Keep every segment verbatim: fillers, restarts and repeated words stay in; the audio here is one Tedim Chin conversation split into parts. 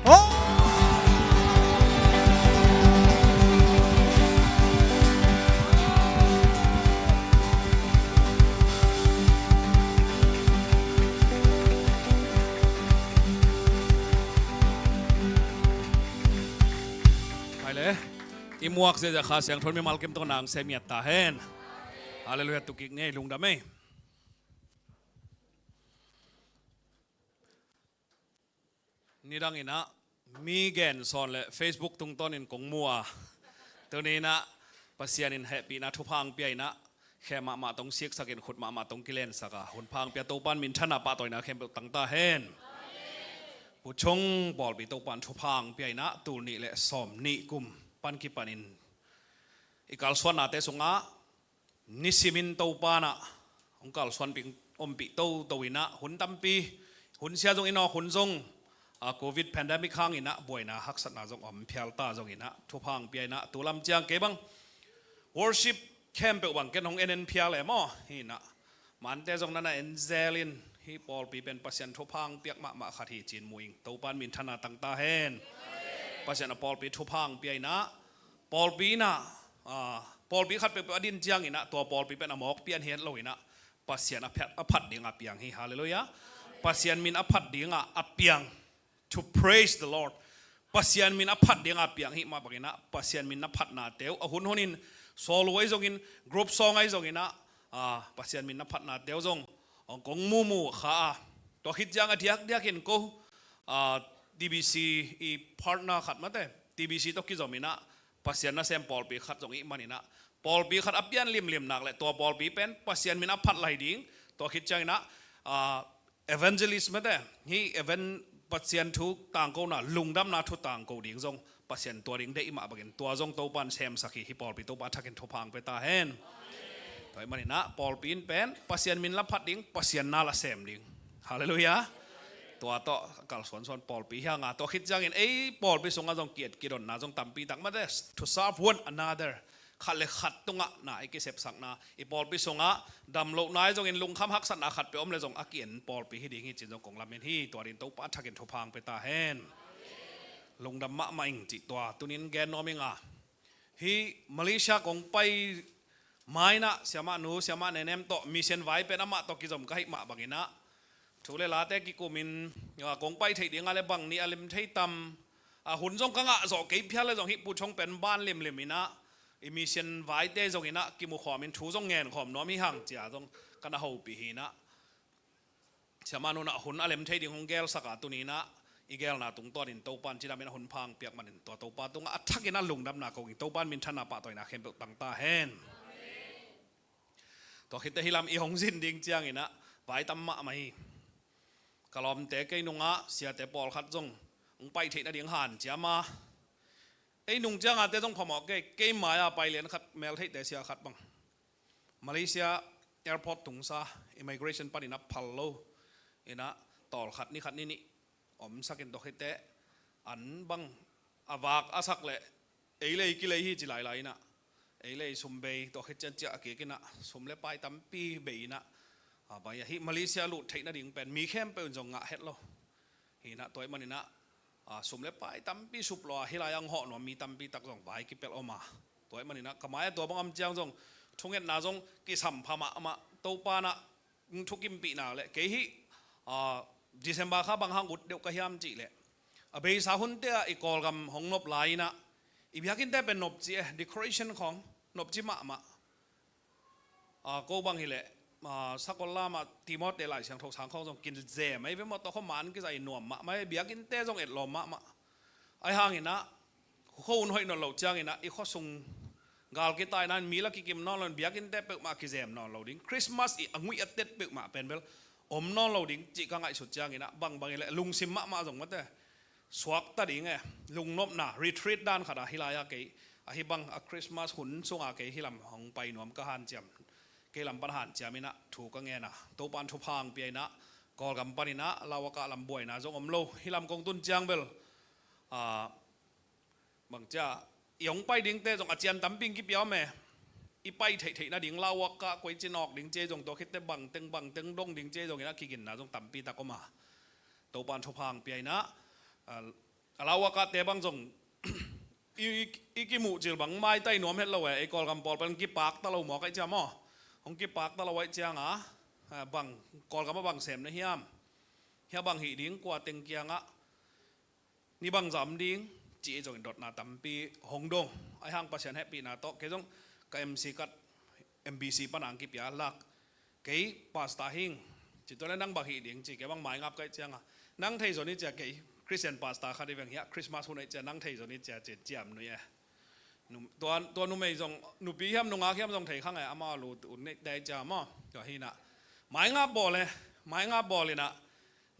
Oh! Hai le, i muak ziahziah Kha Siangtho in mimal kim tawh nang sem ngiat ta hen. Halleluiah, tu kik ni ei, lungdam ei. Nidang in ah mi gen sawn le Facebook tungtawn in kong mu a, tuni in ah Pasian in hehpihna thupha hong pia in ah, khe mahmah tawh siksak in, khut mahmah tawh kilensak a, hun pha hong pia Topa'n minthanna pahtawina khempeuh tang ta hen. Pu Chung pawlpi Topa'n thupha hong pia in ah, tul nih le sawm nih kum pan kipan in i kalsuannate sungah nisimin Topa'n ah hong kalsuanpih, ompih toto in ah, hun tampi, hun sia zong i nawk hun zong, a, Covid pandemic hang in ah buaina haksatna zong om phial ta zong in ah, thupha hong pia in ah, tu lam ciang kei bang worship khempeuh bang ken hong en en phial e maw, hi in ah, mante zong na na en zel in, hih pawlpi pen Pasian thupha hong piak mahmah khat hi ci-in mu ing. Topa'n minthanna tang ta hen. Pasian a pawlpi thupha hong pia in ah, pawlpi in ah, a, pawlpi khat peuhpeuh a din ciang in ah, tua pawlpi pen a mawk pian hi het lo in ah, Pasian a phat, a phat ding a piang hi. Halleluiah. Pasian min a phat ding a, a piang. To praise the Lord. Pasian min a phat ding a piang hi mah bang in ah, Pasian min a phatnate uh a hun hun in solo ahi zongin, group song ahi zongin ah, a, Pasian min a phatnate uh zong hong kong mumu kha a. Tua khit ciang a diakdiak in ko, a, T B C i partner khat mate, T B C tawh kizom in ah, Pasian nasem pawlpi khat zong i hih man in ah, pawlpi khat a pian limlim nak leh tua pawlpi pen Pasian min a phat lai ding, tua khit ciang in ah, a, evangelist mate, hih evan-, Pasian thu tangkona, lungdamna thu tangko ding zong Pasian tua ding deih mah bangin, tua zong Topa'n semsak hi. Hih pawlpi Topa a thakin thupha hong pia ta hen. Tua ahih man in ah pawlpi in pen Pasian min la phat ding, Pasian na la sem ding. Halleluiah. Tua tawh kalsuansuan pawlpi hi hang a, tua khit ciangin ei pawlpi sungah zong ki-et kidonna zong tampi tak mate, to serve one another. Khat le khat tungah na i kisepsakna, i pawlpi sungah damlohna ahi zongin, lungkham haksatna khatpeuh om leh zong a ki-en pawlpi hi ding hi ci-in zong kong lamen hi. Tua dingin Topa a thakin thupha hong pia ta hen. Lungdam mahmah ing cih tua tuni-in gen nuam ing a, hih Malaysia kong pai ma-in ah siamah nu, siamah Nenem tawh mission vai pen amah tawh kizom ka hih mah bangin ah, thu le late kikumin, a, kong pai theih ding a leh bang ni a lem thei tam, a, hun zong ka ngah zawh kei phial leh zong hih Pu Chung pen ban limlim in ah, i mission vaite zong in ah kimu khawmin thu zong ngen khawm nuam hi hang ci-a zong ka na hopih hi in ah, siamah nu'n ah hun a lem thei ding hong gelsak a, tuni-in ah i gelna tungtawnin Topa'n cidamin a hun pha hong piak manin, tua Topa tungah a thakin ah lungdamna ko ing. Topa'n minthanna pahtawina khempeuh tang ta hen. Tua khit teh hih lam i hong zin ding ciangin ah vai tam mahmah hi. Ka lawmte kei nungah siate pawlkhat zong hong pai theih nading hanciam a, ei nung ciang ate zong phamawh kei, kei mai-a pai lian khat, mel theihte sia khat bang, Malaysia airport tungsa, immigration panin a phal lo in ah, tawl khat ni khat ni nih omsak in, tua khit teh an bang a vak a sak leh ei le ei kilei hi ci lailai in ah, ei le ei sum bei, tua khit ciang ciah kik in ah, sum le pai tampi bei in ah, a, bang hiam, hih Malaysia lut theih nading pen mi khempeuh in zong ngah het lo. Hi in ah, tua ahih manin ah, a, sum le pai tampi sup lo a, hih lai-ah hong hawh nuam mi tampi tak zong vai kipelh om a, tua ahih manin ah ka mai-ah tua bang om ciang zong thungetna zong kisam pha mahmah. Topa'n ah thukimpih nak leh, kei hih, a, December kha bang hang ut deuh ka hiam cih leh, a beisa hunte ah i Kawlgam hong nop lai in ah, i biakinnte pen nopci e, decoration khawng nopci mahmah. A, ko bang hi leh, a, sakol lam ah Timothy Lai Siangtho sang khawng zong kizem ahi ve maw, tua khawng man kizai nuam mahmah e, biakinnte zong etlawm mahmah. Ahi hangin ah, khuahun hoih nawn lo ciangin ah, i khuasung gal kitaina in mi la kikim nawn lo in, biakinnte peuhmah kizem nawn lo ding, Christmas i a nguih a tet peuhmah pen bel om nawn lo ding cih ka ngaihsut ciangin ah, bangbang hi leh lungsim mahmah zong mate, suakta ding e, lungnopna retreat dan khat ah hih lai-ah kei, ahi bang a Christmas hun sungah kei hih lam hong pai nuam ka hanciam, kei lam pan hanciam in ah thu ka ngen a, Topa'n thupha hong pia in ah, Kawlgam panin ah Lawaka lam buaina zong om lo, hih lam kong tun ciang bel, a, bang cia, i hong pai dingte zong a cian tampi in kipia om e. I pai theihtheih nading Lawaka koi ci nawk ding ci zong, tua khit teh bangteng bangteng dong ding ci zongin ah kiginna zong tampi tak om a, Topa'n thupha hong pia in ah, A, a lau a kahte bang zong i, i, i kimuh cil bang maitai nuam het lo e, ei Kawlgam pawl pen kipakta lo mawk ahih ciang maw. Hong kipakta lo ahih cianga, a, bang, Kawlgam a bang sem na hiam? Hia bang hih ding, kua teng kiangah ni bang zam ding, ci-in zong in dotna tampi hong dong. Ahih hang Pasian hehpihna tawh, kei zong ka M C card, M B C pana ang kipia lak. Kei pastor hing, ci, tua le nang bang hih ding, ci, kei bang maingap ka hih cianga, nang thei zaw ni, cia, kei Christian pastor khat hi veng hia, Christmas hun ahih ciang nang thei zaw ni, cia, ci, ciam nui e. Nu-, tua, tua numei zong, nupi hiam nungak hiam zong thei khang e, amau lut un neih dai cia maw. Tua hi inah, maingap bawl e, maingap bawl inah,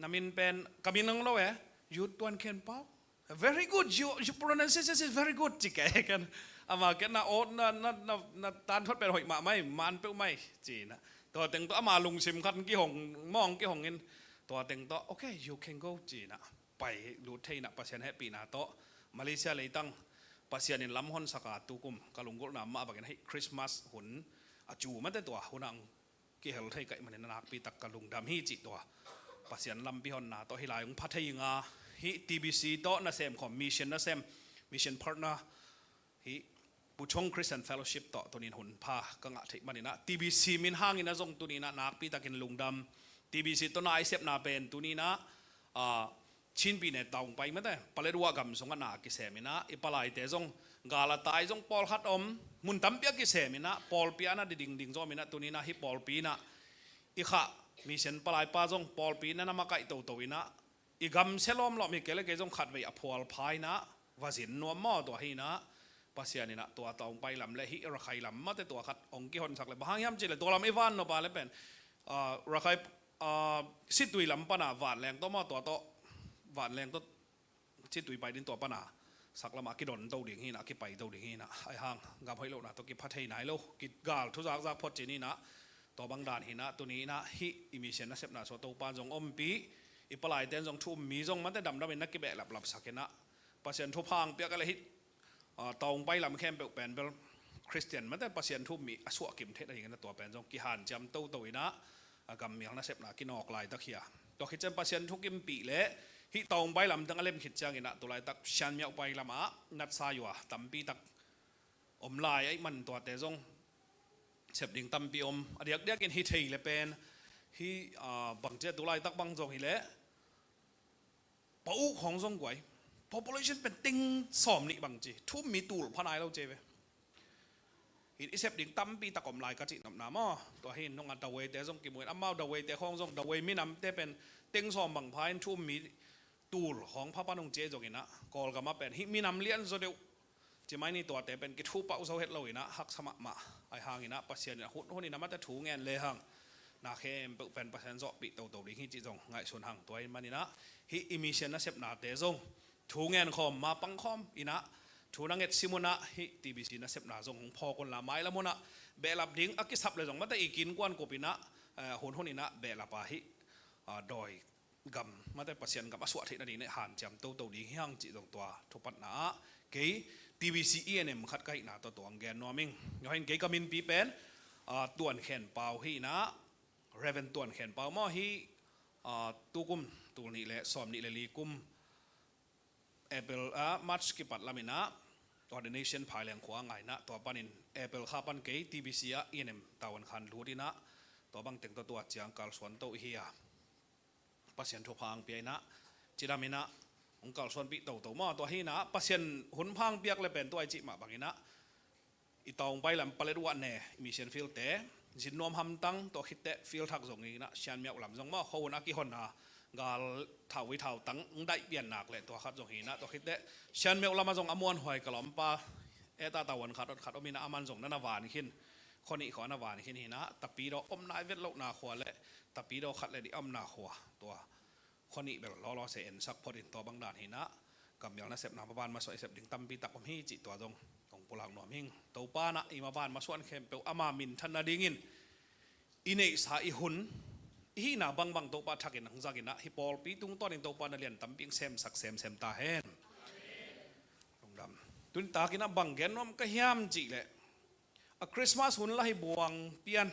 na min pen, ka min hong lo e, U Tuan Khen Pau. Very good, you, you pronunciation is very good, ci kei ken. Ama ken na, o, na, na, na, na tan thot pen hoih mahmah hi, man peuhmah hi, ci inah. Tua teng tawh ama lungsim khat kihong, mawng kihong in, tua teng tawh, "Okay, you can go," ci inah. Pai lut thei inah Pasian hehpihna tawh. Malaysia leitang Pasian in lam hon saka tukum ka lunggulhna mah bangin hih Christmas hun a cu mate tua hun ang kihel thei ka hih manin a nakpi tak ka lungdam hi, cih tua Pasian lampi honna tawh hih lai hong pha thei inga, hih T B C tawh nasem khawm, mission nasem, mission partner, hih Pu Chong Christian Fellowship tawh tuni-in hun pha ka ngah theih maninah, T B C min hangin a zong tuni-inah nakpi takin lungdam. T B C tawh na i sepna pen tuni-inah, a, Chin pyine Taung Pai mate, Paletwa gam sungah na kisem inah, i palaite zong gal a tai zong pawlkhat om, mun tampi ah kisem inah, pawlpi ah na diding ding zong om inah, tuni-inah hih pawlpi inah i khah mission palaipa zong pawlpi inah na makaih toto inah, i gamsia lawmlawm hi kei le kei zong khatvei a phual pha inah va zin nuam maw, tua hi inah, Pasian inah tua Taung Pai lam le hih Rakhine lam mate tua khat hong kihonsak le, bang hang hiam cih le tua lam i van nop a le pen, a, Rakhine, a, Situi lam pana Vanleng tawh maw, tua tawh Vanleng tawh Situi pai ding, tua pana sak lamah kidon to ding hi inah, kipai to ding hi inah, ahih hang gam hoih lohna tawh kipha thei nai lo, kigal thu zakzak phot cin hi inah, tua bang dan hi inah, tuni inah hih i mission nasepna sungah Topan zong ompih, i palaite in zong thu um mi zong mate damdamin na kibehlaplapsak inah, Pasian thupha ang piak a le hih, a, Taung Pai lam khempeuh pen bel Christian mate Pasian thu um mi a suah kim theih nadingin a tua pen zong kihanciam toto inah, a, gammial nasepna kinawk laitak hi a. Tua khit ciang Pasian thukimpih le hih Taung Pai lam teng a lem khit ciang inah, tu laitak Shan Miauh Pai lamah natsa yua tampi tak om lai ahih man tuate zong sep ding tampi om. A diakdiakin hi thei le pen hih, a, bang ci a, tu laitak bang zong hi leh Pauk hong zong guai. Population pen teng sawm nih bang ci. Thu um mi tul pha nai lo ci ve. Hih i sep ding tampi tak om lai ka cih nopna maw. Tua hi inah nong a Daweite zong kimu in, amau Daweite khawng zong, Dawei minamte pen teng sawm bang pha in thu um mi tul hong pha pan hong ci zong inah, Kawlgam ah pen hih minam lian zaw deuh ci mai ni, tuate pen kithu pah zo het lo inah, haksa mahmah. Ahih hang inah Pasian inah hun hun inah mate thu ngen lehang na khempeuh pen Pasian zawhpih toto ding hi cih zong ngaihsun hang. Tua ahih man inah hih i mission nasepnate zong thu ngen khawm, ma pang khawm inah, thu na nget sim un ah, hih T B C nasepna zong hong phawk un la, mailam hun ah behlap ding a kisap le zong mate i kin kuan kup inah, eh, hun hun inah behlap a hih, ah, dawi gam mate Pasian gam a suah theih nading inah hanciam toto ding hi hang cih zong tua thupatna ah kei T B C E N M khat ka hihna tawh tua hong gen nuam ing. Tua hi inah kei ka minpi pen, ah, Tuan Khen Pau hi inah, Reverend Tuan Khen Pau maw, hih, ah, tukum tul nih le sawm nih le li kum April, ah, March kipat lam inah ordination Phaileng khua a ngai inah, tua panin April kha pan kei T B C ah E N M tavuan khan lut inah, tua bang teng tawh tua ciang kalsuan to i hi a, Pasian thupha ang pia inah, cidam inah hong kalsuanpih toto maw. Tua hi inah Pasian hun pha ang piak le pen tua i cih mah bang inah, i Taung Pai lam Paletwa ne, i mission field te zin nuam hamtang, tua khit teh field thak zong inah, Shan Miauh lam zong maw, khuahun a kihon a, gal thauvui thautang hong daih pian nak le tua khat zong hi inah, tua khit teh Shan Miauh lam ah zong a muanhuai ka lawmpa, eta tavuan khat ot khat om inah, aman zong na na van khin, khua nih khua na van khin hi inah, Tapidaw om nai vet lohna khua le Tapidaw khat le nih a omna khua, tua khua nih bel lawlaw se ensak phot in, tua bang dan hi inah, gammial nasepna maban masuan i sep ding tampi tak om hi cih tua zong hong pulak nuam ing. Topa inah i maban masuan khempeuh ama minthan nadingin i neihsa i hun, i hihna bangbang Topa thakin hong zang inah, hih pawlpi tungtawnin Topa na lian tampi hong semsak semsem ta hen. Lungdam. Tuni tak inah bang gen nuam ka hiam cih leh, a Christmas hun la hi buang pian.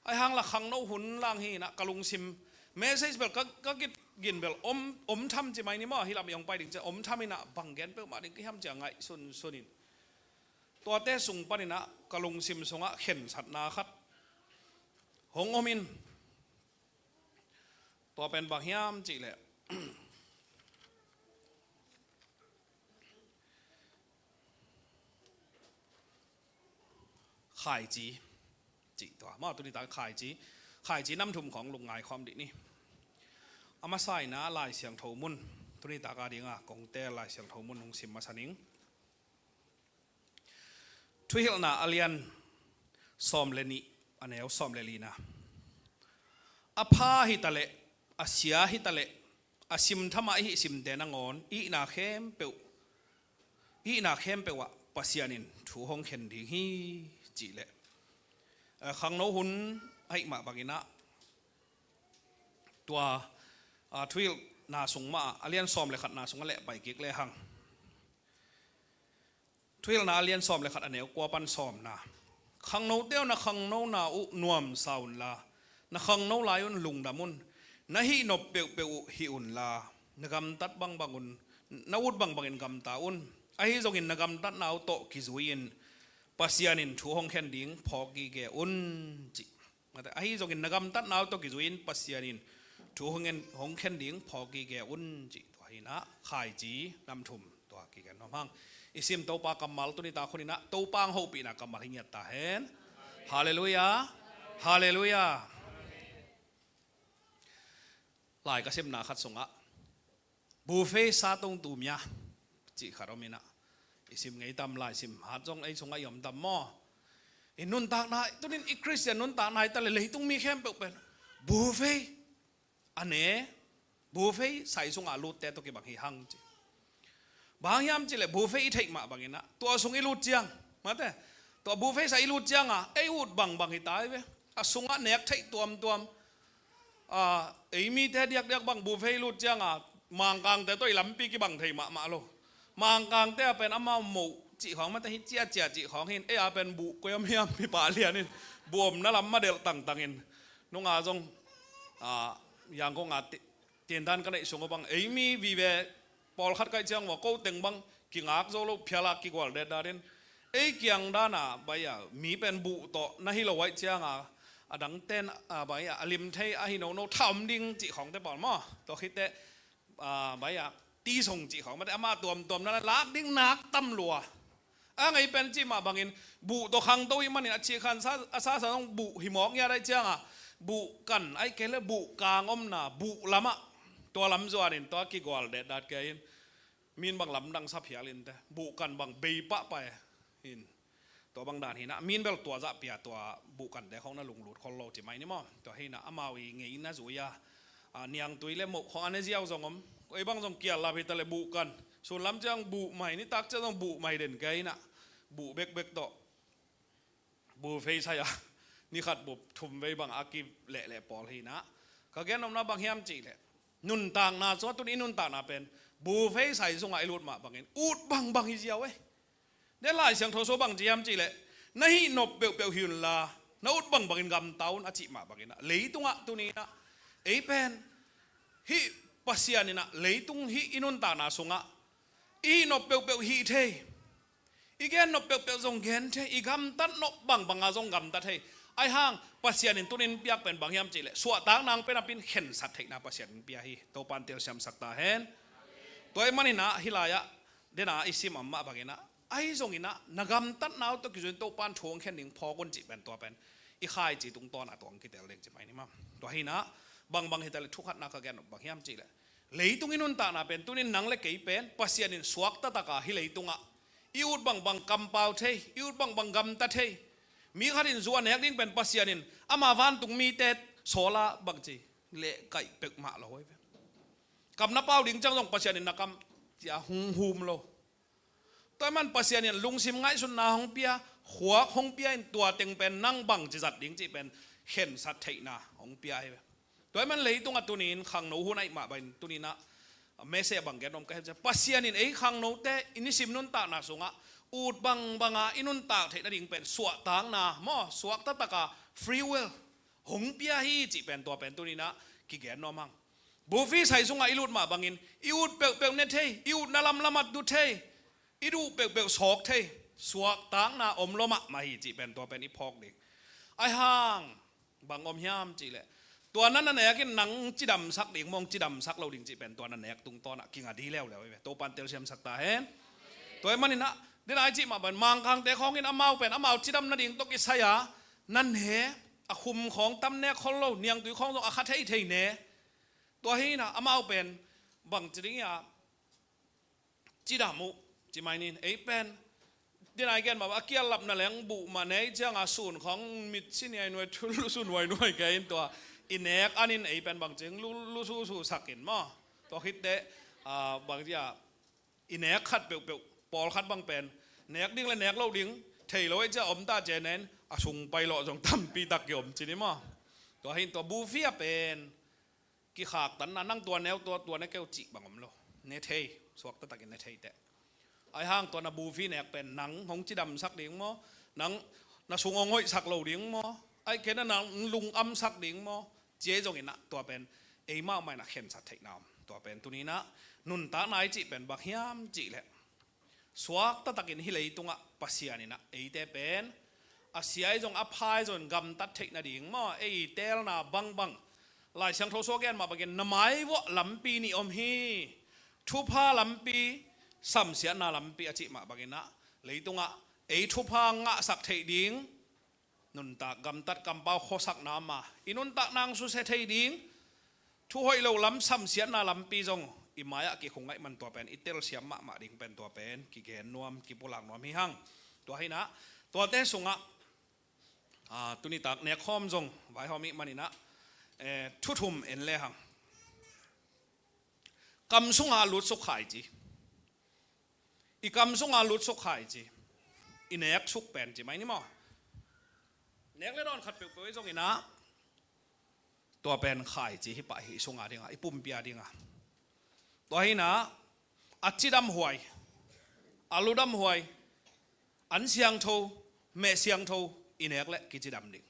Ahih hang la khangno hun lang hi inah ka lungsim. Message bel ka, ka ki, gin bel om, om tham ci mai ni maw, hih lam i hong pai ding ciang om tham inah bang gen peuhmah ding ka hiam ci-a ngaihsunsun in. Tuate sung paninah ka lungsim sungah khensatna khat hong om in, tua pen bang hiam cihleh, khaici cih tua. Mah tuni tak khaici, khaici nam thum khawng lungngai khawm dih ni. A masa inah Lai Siangtho mun, tuni tak a dinga kong teel Lai Siangtho mun hong sim masa ning. Thuhilhna a lian sawm le nih, a neu sawm le lina. A pha hi taleh, a sia hi taleh, a simtham ah i hih simte nangawn ihna khempeuh, ihna khempeuh ah Pasian in thu hong khen ding hi, cihleh, eh, khangno hun ahih mah banginah tua, ah, Thuhilhna sung mah a lian sawm le khatna sungah leh pai kik lehang. Thuhilhna a lian sawm le khat a neu kua pan sawmna. Khangnote aw, na khangnona uh nuamsa unla, na khangno lai un lungdam un. Na hih nop peuhpeuh uh hih unla, na gamtat bangbang un, na ut bangbangin gamta un. Ahi zongin na gamtatna uh tawh kizui-in Pasian in thu hong khen ding phawk gige un, ci. Ahi zongin na gamtatna uh tawh kizui-in Pasian in thu hong en, hong khen ding phawk gige un, cih tua hinah khaici nam thum tua kigen nuam hang. I sim Topa kammal tuni tak huninah Topa hong hopihna kammal hi ngiat ta hen. Halleluiah. Halleluiah. Lai ka simna khat sungah buffet sa tong tumia cih khat om inah, i sim ngei tam, lai sim hat zong ei sungah i om tam maw? I nuntakna, tunin i Khristian nuntakna hi taleh leitung mi khempeuh pen buffet a ne, buffet sai sungah lutte tawh kibang hi hang ci. Bang hiam cihleh buffet i theih mah banginah tua sung i lut ciang, mate, tua buffet sai i lut cianga ei ut bangbang hi ta hi ve. A sungah nek theih tuamtuam. A, ei mite diakdiak bang buffet i lut cianga Mangkangte tawh i lampi kibang thei mahmah lo. Mangkangte a pen amau moh cih khawng mate hi, ciacia cih khawng hin, ei a pen buh koi om hiam, hi pah lianin buh omna lam madelh tangtangin. Nunga zong, a, Yangon a ti-, tindan ka neih sung uh bang ei mi vive pawlkhat kaih ciang uh a ko teng bang kingak zo lo phiala kigual detdatin, ei kiang dana baia mi pen buh tawh na hi lo aih cianga a dangten, a, baia a lim thei ahi nono thaum ding cih khawngte pawl maw? Tua khitteh, a, baia tisong cih khawng mate ama tuamtuam na lak ding nak tam lua. A ngei pen cih mah bangin buh tawh khangto ih manin a cih khan sa, a sasa zong buh hi mawk ngiat aih cianga buh kan aih kei le buh kang omna buh lamah tua lam zuanin tua kigual detdat kei in. Min bang lamdang sa phial in te, buh kan bang bei pahpah e. In, tua bang dan hinah min bel tua zah pia tua buh kante khawng na lunglut khol lo ci mai ni maw? Tua hinah amau i ngeina zui-a, a, niangtui le moh khawng a ne ziau zong om. Ei bang zong kial lap hi taleh buh kan, sun lam ciang buh mai, nitak ciang zong buh mai den kei inah buh bekbek tawh buffet sai-a ni khat bup thum vei bang a kilehleh pawl hinah. Ka gen nopna bang hiam cihleh, nuntakna sungah tuni i nuntakna pen buffet sai sungah i lut mah bangin ut bangbang hi ziau e. Tua Lai Siangtho sung bang ci hiam cihleh, na hih nop peuhpeuh hi unla, na ut bangbangin gamta un a cih mah banginah leitungah tuni inah ei pen hih Pasian inah leitung hih i nuntakna sungah i hih nop peuhpeuh hih thei, i gen nop peuhpeuh zong gen thei, i gamtat nop bangbanga zong gamta thei. Aihang Pasian in tunin piak pen bang hiam cihleh suahtak nang pen a pin khensat theihna Pasian in pia hi. Topan telsiamsak ta hen. Tua ih maninah hih lai-ah dena i sim a mah banginah ahi zonginah na gamtatna uh tawh kizuin Topan thu hong khen ding phawk un cih pen tua pen i khaici tungtawnah tua hong kitel ding ci mai ni maw? Tua hinah bangbang hi taleh thukhatna ka gen nop bang hiam cihleh, leitung i nuntakna pen tunin nang le kei pen Pasian in suak taktaka hih leitungah i ut bangbang kampau thei, i ut bangbang gamta thei. Mi khat in zu a nek ding pen Pasian in ama vantung mite sawla bangci lehkaih peuhmah lo hi ve. Kam na pau ding ciang zong Pasian in na kam cia hung hum lo. Tua ih man Pasian in lungsim ngaihsutna hong pia, khuak hong pia in tua teng pen nang bangci zat ding cih pen khensat theihna hong pia hi ve. Tua ih man leitungah tunin khangno hun ahih mah bangin tuninah mese bang gen om ka hih ciang Pasian in ei khangnote i nisim nuntakna sungah ut bangbanga i nuntak theih nading pen suahtakna maw, suak taktaka free will hong pia hi cih pen tua pen tuninah kigen nuam hang. Bufi sai sungah i lut mah bangin i ut peuhpeuh ne thei, i utna lamlam ah du thei, i duh peuhpeuh sawk thei, suahtakna om lua mahmah hi cih pen tua pen i phawk ding. Ahi hang bang om hiam cihleh, tua na na nek in nang cidamsak ding maw, cidamsak lo ding cih pen tua na nek tungtawn ah kinga di leuleu hi ve. Topa'n telsiamsak ta hen. Tua ahih manin ah, den a i cih mah bang, Mangkangte khawng in amau pen amau cidam nading tawh kisai a na ne, a khum khawng tam nek khol lo, niangtui khawng zong a kha theithei ne. Tua hi in ah amau pen bang ci ding hiam, cidam uh, ci mai ni. Ei pen, den a i gen mah bang, a kial lapna leng buh mah ne, ciang a sun khawng mit sin i ai nuai thul lu sun huai nuai kei in tua i nek an in ei pen bang cing lu, lu su su sak in maw. Tua khit teh, ah, bang ci a, i nek khat peuhpeuh, pawlkhat bang pen nek ding le nek lo ding thei lo ei cia om ta cia nen, a sung pai lawh zong tampi tak ki om ci ni maw. Tua hi in tua bufi ah pen kikhaktanna, nang tua ne uh, tua, tua ne kei uh cih bang om lo. Ne thei, suakta takin ne thei teh. Ahi hang tua na bufi nek pen nang hong cidamsak ding maw, nang na sung hong hoihsak lo ding maw, ahih kei leh nang lung amsak ding maw, ci ei zongin ah tua pen ei mahmah in ah khensat theihna om. Tua pen tuni in ah nuntakna i cih pen bang hiam cihleh, suakta takin hih leitungah Pasian in ah eite pen a sia ahi zong, a pha ahi zong gamtat theih nading maw, ei teelna bangbang, Lai Siangtho sung a gen mah bangin na mai vuah lampi nih om hi. Thupha lampi, samsiatna lampi a cih mah bangin ah leitungah ei thupha ngahsak theih ding, nuntak gamtat kampau khuasakna mah, i nuntakna hong susia thei ding thu hoih lo lam, samsiatna lampi zong i mai-ah kikhung ahih man tua pen i telsiam mahmah ding pen tua pen kigen nuam, kipulak nuam hi hang. Tua hi in ah, tuate sungah, ah, tuni tak nekkhawm zong vaihawm i hih manin ah, eh, thu thum en lehang. Kam sungah lutsuk khaici. I kam sungah lutsuk khaici. I nek suk pen ci mai ni maw. Nek le dawn khat peuhpeuh i zongin ah, tua pen khaici hi pah hi, i sungah dingah, i pumpi a dingah. Tua hi in ah, a cidam huai, a ludam huai, an siangtho, meh siangtho i nek leh kicidam ding.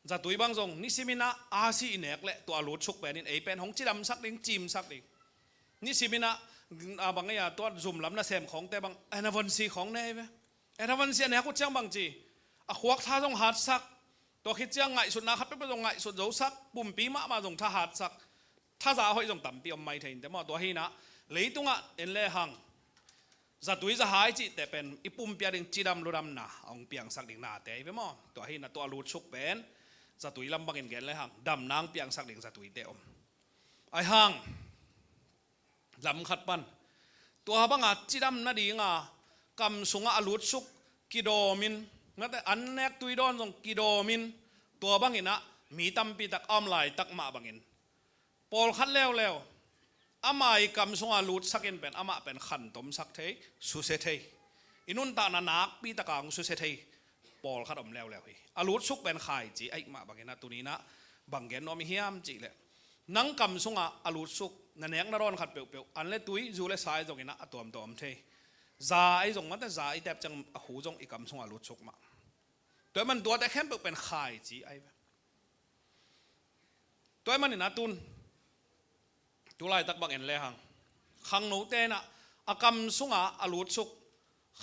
Zatui bang zong nisimin ah a si i nek leh tua a lutsuk pen in ei pen hong cidamsak ding, cimsak ding. Nisimin ah, a bang ei a, tua zum lam nasem khawngte bang, Anavansi khawng ne ei ve. Anavansi a nek uh ciang bang ci, a khuak tha zong hatsak. Tua khit ciang ngaihsutna khat peuhpeuh zong ngaihsut zosak, pumpi mahmah zong tha hatsak. Thaza hoih zong tampi om mai thei in teh maw. Tua hi in ah, leitungah en lehang, zatui zahai cihte pen i pumpi a ding cidam ludamna a hong piangsak ding nate hi ve maw. Tua hi in ah tua a lutsuk pen zatui lam bangin gen lehang, damna hong piangsak ding zatuite om. Ahi hang, lam khat pan, tua banga cidam nadinga kam sungah a lutsuk kidawmin, nate an nek tui dawn zong kidawmin, tua bangin ah mi tampi tak a om laitak mah bangin, pawlkhat leuleu ama i kam sungah lutsak in pen amah pen khantomsak thei, susia thei, i nuntakna nakpi taka hong susia thei pawlkhat om leuleu hi. A lutsuk pen khaici ahih mah bangin ah tuni in ah bang gen nuam i hiam cihleh, nang kam sungah a lutsuk, na nek na dawn khat peuhpeuh, an le tui, zu le sa i zongin ah a tuamtuam om thei. Za i zong, mate, za i tep ciang a khu zong i kam sungah a lutsuk mah. Tua ahih man tuate khempeuh pen khaici ahi ve. Tua ahih manin ah tun, tu laitak bang en lehang, khangnote in ah a kam sungah a lutsuk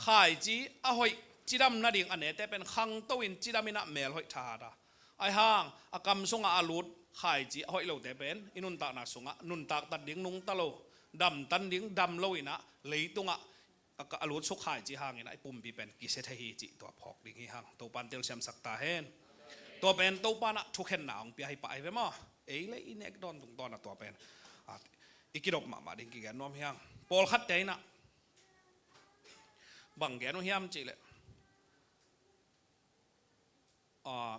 khaici a hoih cidam nading a nete pen khangto in cidam in ah mel hoih thahat a. Ahi hang a kam sungah a lut khaici a hoih lote pen i nuntakna sungah nuntak tat ding nungta lo, damtan ding dam lo in ah leitungah a ka, a lutsuk khaici hangin ah i pumpi pen kisia thei hi cih tua phawk ding hi hang. Topa'n telsiamsak ta hen. Tua pen Topa'n ah thukhenna hong pia hi pah hi ve maw. Ei le i nek dawn tungtawn ah tua pen, ah, i kidop mahmah ding kigen nuam hi hang. Pawlkhatte in ah bang gen uh hiam cihleh, ah,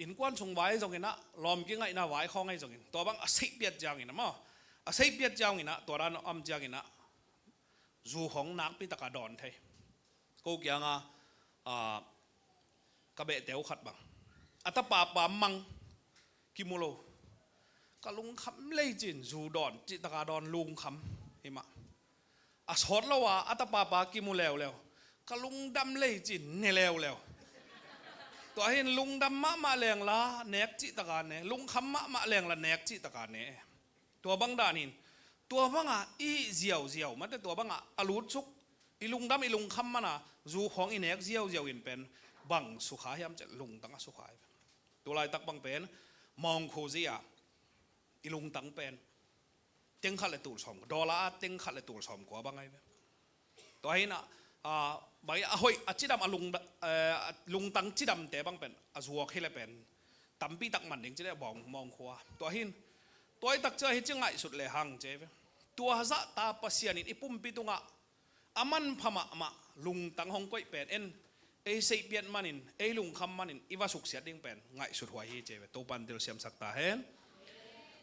innkuan sung vai zongin ah, lawm kingaihna vai khawng ahi zongin, tua bang a seihpiat ciangin ah maw, a seihpiat ciangin ah, tua dan a om ciangin ah, zu khawng nakpi taka dawn thei. Ko kiangah, ah, ka behte uh khat bang, a tapapa mang kimu lo. Ka lungkham lei ci-in zu dawn, cih taka dawn, lungkham hi mah. A sawt lo a, a tapapa kimu leuleu. Ka lungdam lei ci-in ne leuleu. Tua hi in lungdam mahmah leng la nek cih taka ne, lungkham mahmah leng la nek cih taka ne. Tua bang dan hi in, tua bangah i ziauziau, mate tua bangah a lutsuk, i lungdam i lungkham mana zu khawng i nek ziauziau in pen bang sukha hiam cih leh lungtang a sukha hi. Tulaitak bang pen mawngkhu zia i lungtang pen teng khat le tul sawm, dollar a teng khat le tul sawm kua bang ahi ve. Tua hi in ah, a, bang a hoih, a cidam, a lung, eh, a lungtang cidamte bang pen a zuak hi le pen tampi tak man ding ci le bawng mawngkhu a. Tua hi in, tua hi tak cia hi ci ngaihsut le hang ci ve. Tua zahta Pasian in i pumpi tungah a manpha mahmah lungtang hong koih pen en, ei seihpiat manin, ei lungkham manin i va suksiat ding pen ngaihsut huai hi ci ve. Topan telsiamsak ta hen.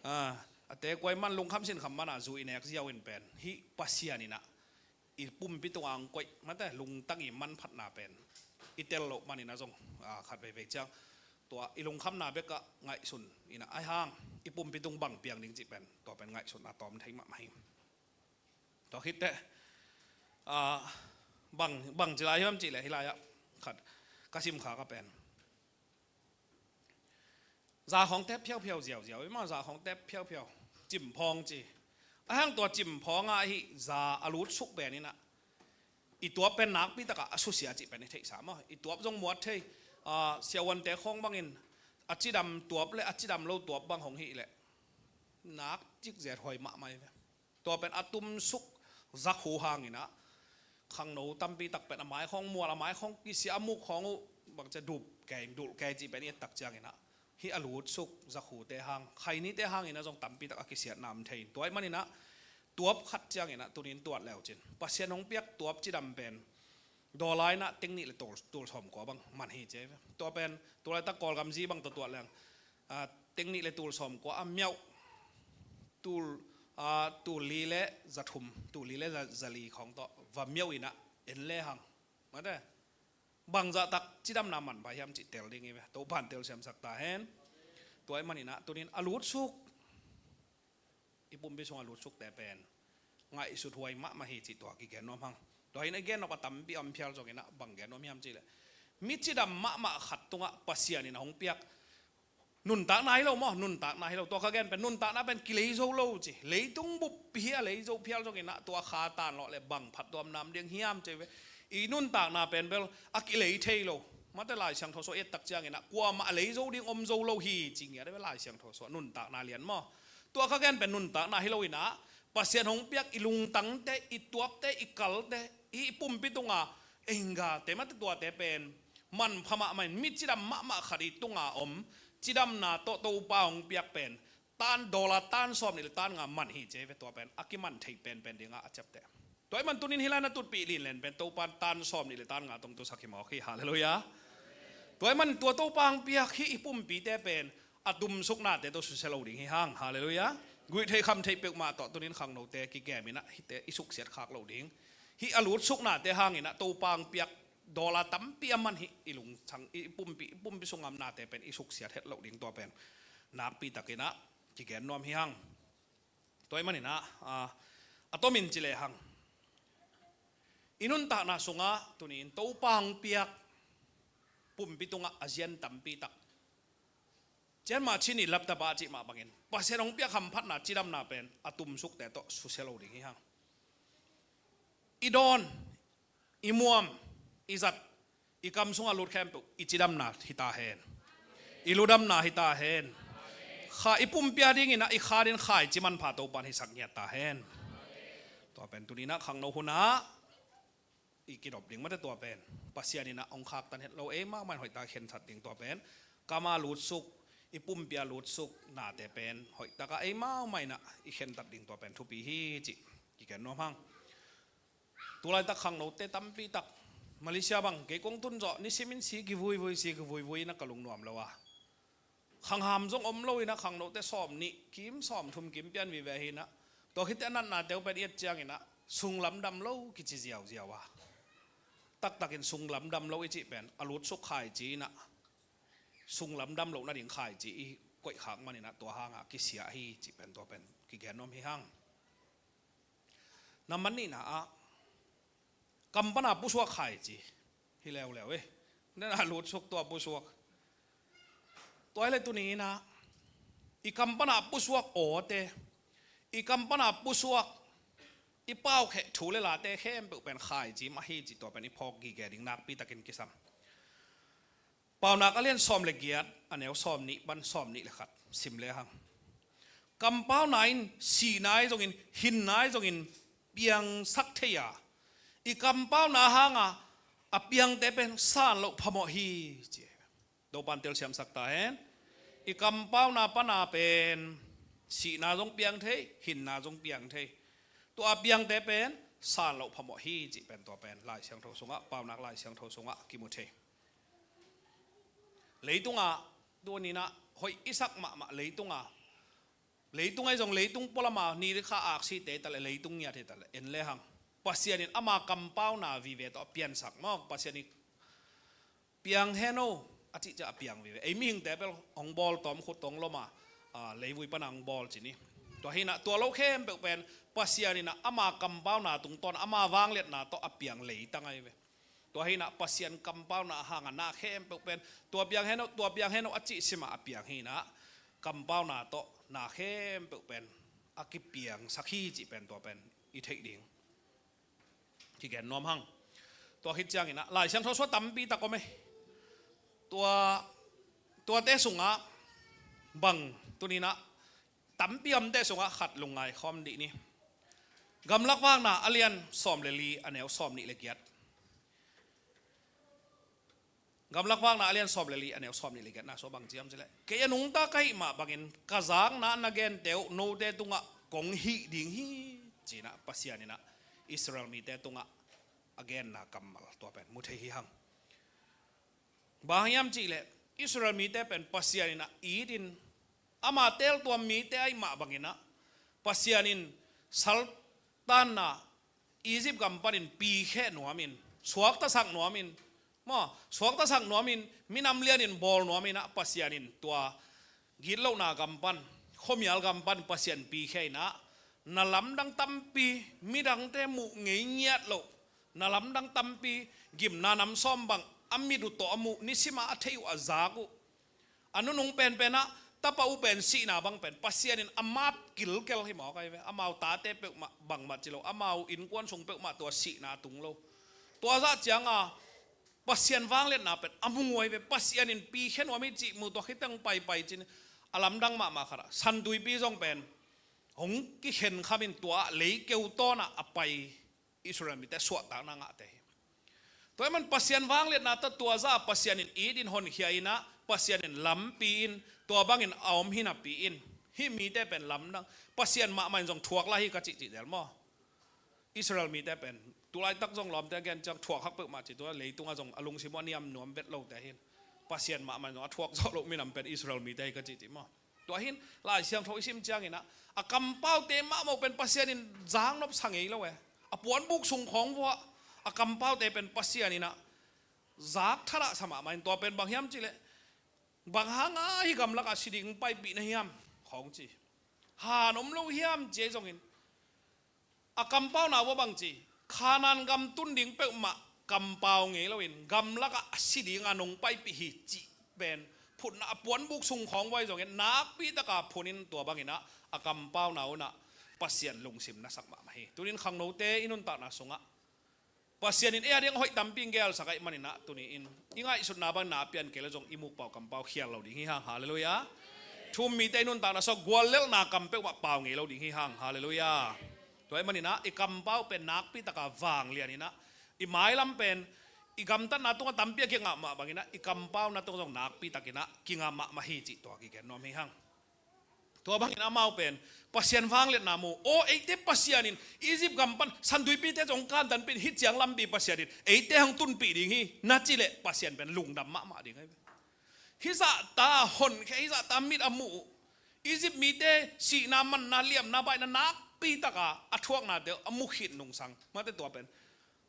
A, a tekuai man lungkham sinkham mana zu i nek ziau in pen hih Pasian in ah i pumpi tungah hong koih, mate lungtang i manphatna pen i tel loh manin ah zong, a, khat veivei ciang tua i lungkhamna bekah ngaihsun in ah ahi hang i pumpi tung bang piang ding cih pen tua pen ngaihsutna tawm thei mahmah hi. Tua khit teh, a, bang, bang ci lai hiam cih leh hih lai-ah khat ka simkha ka pen za khawng tep phiauphiau ziauziau, i mah za khawng tep phiauphiau, cimphawng ci. Ahi hang tua cimphawng ah hih za a lutsuk pen in ah i tuap pen nakpi takah a susia cih pen i theihsa maw? I tuap zong muat thei, a, siavuante khawng bangin a cidam tuap le a cidam lo tuap bang hong hih leh nak cikzet huai mahmah hi ve. Tua pen a tumsuk zakhu hang in ah khangno tampi tak pen a mai khawng mual, a mai khawng kisia, a muk khawng uh bangcia dup kei, dulh kei cih pen i et tak ciang in ah hih a lutsuk zakhute hang, khainite hang in ah zong tampi tak a kisiatna om thei in, tua ahih manin ah tuap khat ciang in ah tuni in tuat le uh cin Pasian hong piak tuap cidam pen dollar in ah teng nih le tul, tul sawm kua bang man hi ci ve. Tua pen tulaitak Kawlgam zi bang tawh tuat leng, a, teng nih le tul sawm kua a miauh, tul, a, tul li le za thum, tul li le za, za li khawng tawh va miauh in ah en le hang, mate bangzah tak cidamna man pha hiam cih tel ding hi ve. Topan telsiamsak ta hen. Tua ahih manin ah tuni in a lutsuk, i pumpi sungah lutsukte pen ngaihsut huai mahmah hi cih tua kigen nuam hang. Tua hi in a gen nop a tampi a om phial zongin ah bang gen nuam hiam cih leh mi cidam mahmah khat tungah Pasian in a hong piak nuntakna hi lo maw, nuntakna hi lo. Tua ka gen pen nuntakna pen kilei zo lo ci. Leitung buppi hi a lei zo phial zongin ah tua kha tan lawh le bang phattuam nam ding hiam ci ve. I nuntakna pen bel a kilei thei lo. Mate Lai Siangtho sua i et tak ciang in ah kuamah a lei zo ding om zo lo hi ci ngiat ve Lai Siangtho sua nuntakna lian maw. Tua ka gen pen nuntakna hi lo in ah Pasian hong piak i lungtangte, i tuapte, i kalte, i pumpi tunga, i hinggate, mate tuate pen manpha mahmah in mi cidam mahmah khat i tunga om cidamna tawh Topa hong piak pen tan dollar tan sawm nih le tan nga man hi ci ve. Tua pen a kiman theih penpen dingah a ciapteh. Tua ahih man tuni in hih lai-in a tutpih linlen pen Topa in tan sawm nih le tan nga tawh hong tusak hi mawk hi. Halleluiah. Tua ahih man tua Topa hong piak hih i pumpite pen a tumsuknate tawh susia lo ding hi hang. Halleluiah. Guih theih kham theih peuhmah tawh tuni in khangnote kikem in ah hihte i suksiat khak lo ding. Hih a lutsuknate hang in ah Topa hong piak dollar tampi a man hih i lungtang, i pumpi, i pumpi sung a omnate pen i suksiat het lo ding tua pen nakpi takin ah kigen nuam hi hang. Tua ahih manin ah, a, a tomin ci le hang. I nuntakna sungah tuni in Topa hong piak pumpi tungah a zian tampi tak. Cian mah cin i laptop ah cih mah bangin Pasian hong piak hamphatna cidamna pen a tumsukte tawh susia lo ding hi hang. I dawn, i muam, i zat, i kam sungah lut khempeuh i cidamna hi ta hen. I ludamna hi ta hen. Kha i pumpi a dingin ah i kha dingin khaici manpha Topa in hisak ngiat ta hen. Tua pen tuni in ah khangno hun ah i kidop ding mate tua pen Pasian in ah hong khaktan het lo, eimau mah in hoihtak khentat ding tua pen. Kam a lutsuk, i pumpi a lutsuk nate pen hoihtak ah eimau mah in ah i khentat ding tua pen thupi hi cih kigen nuam hang. Tulaitak khangnote tampi tak Malaysia bang kei kong tun zawh nisimin si kivuivui, si kivuivui in ah ka lungnuam lo a. Khangham zong om lo in ah khangnote sawm nih kim sawm thum kim pian vive hi in ah. Tua khit teh a natnate uh pen i et ciangin ah sunglam dam lo kici ziauziau a. Taktakin sunglam dam lo i cih pen a lutsuk khaici in ah sunglam dam loh nading khaici i koih khak manin ah tua hang ah kisia hi cih pen tua pen kigen nuam hi hang. Na man nihna ah kam pan a pusuak khaici hi leuleu e. Na lutsuk tua pusuak. Tua hi le tuni in ah i kam pan a pusuak awte, i kam pan a pusuak i paukhiat thu le late khempeuh pen khaicim ahi cih tua pen i phawk gige ding nakpi takin kisam. Paunak a lian sawm le giat, a neu sawm nih pan sawm nih le khat sim le hang. Kampauna in sihna ahi zongin, hinna ahi zongin piangsak thei a, i kampauna hanga a piangte pen san loh phamawh hi, ci. Topa'n telsiamsak ta hen. I kampauna pana pen sihna zong piang thei, hinna zong piang thei. Tua a piangte pen san loh phamawh hi, cih pen tua pen Lai Siangtho sungah, Paunak Lai Siangtho sungah kimu thei. Leitungah, tuni in ah hoih i sak mahmah leitungah, leitung ahi zong leitung pualama ni le kha aksite hi ta le, leitung ngiat hi ta le, en le hang, Pasian in ama kampauna vive tawh a piansak maw, Pasian in piang hen aw a cih ciang a piang vive. Ei mihingte bel hong bawl tawm khut hong lom a, a, leivui pana hong bawl ci ni. Tua hi in ah tua lo khempeuh pen Pasian in ah ama kampauna tungtawn, ama vangliatna tawh a piang leitang ahi ve. Tua hi in ah Pasian kampauna hanga na khempeuh pen tua piang hen aw, tua piang hen aw a cih simah a piang hi in ah, kampauna tawh na khempeuh pen a kipiangsak hi cih pen tua pen i theih ding kigen nuam hang. Tua khit ciangin ah Lai Siangtho sungah tampi tak om e. Tua, tuate sungah bang, tuni in ah tampi omte sungah khat lungngai khawm dih ni. Gamlak Vakna a lian sawm le li, a neu sawm nih le giat. Gamlak Vakna a lian sawm le li, a neu sawm nih le giatna sung bang ci hiam cih leh, kei a nungta ka hih mah bangin ka zakna na gente uh note tungah kong hih ding hi, ci in ah Pasian in ah Israel mite tungah a genna kammal tua pen mu thei hi hang. Bang hiam cih leh Israel mite pen Pasian in ah it in, ama teltuam mite ahih mah bangin ah Pasian in saltanna Egypt gam panin pikhia nuamin, suaktasak nuamin, maw, suaktasak nuamin, minam lianin bawl nuamin ah Pasian in tua gitlohna gam pan, khuamial gam pan Pasian pikhia in ah, na lamdang tampi, midangte muh ngei ngiat loh, na lamdang tampi, gimna nam sawm bang a mit uh tawh a muh, nisim a a theih uh a zak uh, a nunung penpen ah tapa uh pen sihna bang pen Pasian in a map kilkel hi mawk ahi ve. Amau tate peuhmah bangmah ci lo, amau innkuan sung peuhmah tua sihna tung lo. Tua zah cianga Pasian vangliatna pen a mu ngei ve. Pasian in pikhia nuam hi cih mu tua khit teng paipai ci in, a lamdang mahmah khat ah Santuipi zong pen hong kikhen khamin tua lei keu tawn ah a pai Israel mite suahtakna ngahte hi. Tua ahih man Pasian vangliatna tawh tua zah Pasian in it in honkhia in ah, Pasian in lampi in, tua bangin a om hi napi in, hih mite pen lamdang, Pasian mahmah in zong thuak lai hi ka cih cih zel maw? Israel mite pen tulaitak zong lawmte gen ciang thuak hak peuhmah ci, tua leitungah zong a lungsim uh a niam nuam vet lote hi in, Pasian mahmah in zong a thuak zawh loh minam pen Israel mite hi ka cih cih maw? Tua hi in Lai Siangtho i sim ciangin ah, a kampaute mahmah uh pen Pasian in zaknop sa ngei lo e. A puanbuk sung khawng vua a kampaute pen Pasian in ah zak thalahsa mahmah in, tua pen bang hiam cih leh, bang hanga hih gamlakah si ding paipih na hiam khawng ci. Han om lo hiam ci ahi zongin, a kampauna vua bang ci, Kanaan gam tun ding peuhmah kampau ngei loin, gamlakah a si dinga nong paipih hi cih pen phunna a puanbuk sung khawng vua ahi zongin, nakpi taka phun in tua bangin ah a kampauna un ah Pasian lungsim na sak mahmah hi. Tuni in khangnote i nuntakna sungah Pasian in ei a ding hoih tampi hong gelsak ahih manin ah, tuni in i ngaihsutna bang na pian kei leh zong i mukpau kampau khial lo ding hi hang. Halleluiah. Thu-um mite i nuntakna sungah guallelhna kam peuhmah pau ngei lo ding hi hang. Halleluiah. Tua ahih manin ah i kampau pen nakpi taka vanglian in ah, i mailam pen i gamtatna tungah tampi a kingah mah bangin ah, i kampauna tungah zong nakpi takin ah kingah mahmah hi cih tua kigen nuam hi hang. Tua bangin amau pen Pasian vangliatna mu. Aw, eite Pasian in Egypt gam pan Santuipite zong kantanpih in, hih ciang lampi Pasian in eite hong tunpih ding hi na cih leh, Pasian pen lungdam mahmah ding ahi ve. Hih zahta honkhia, hih zahta mit a muh uh, Egypt mite sihna, manna, liamna, baihna nakpi taka a thuaknate uh a mu khit nungsang mate, tua pen,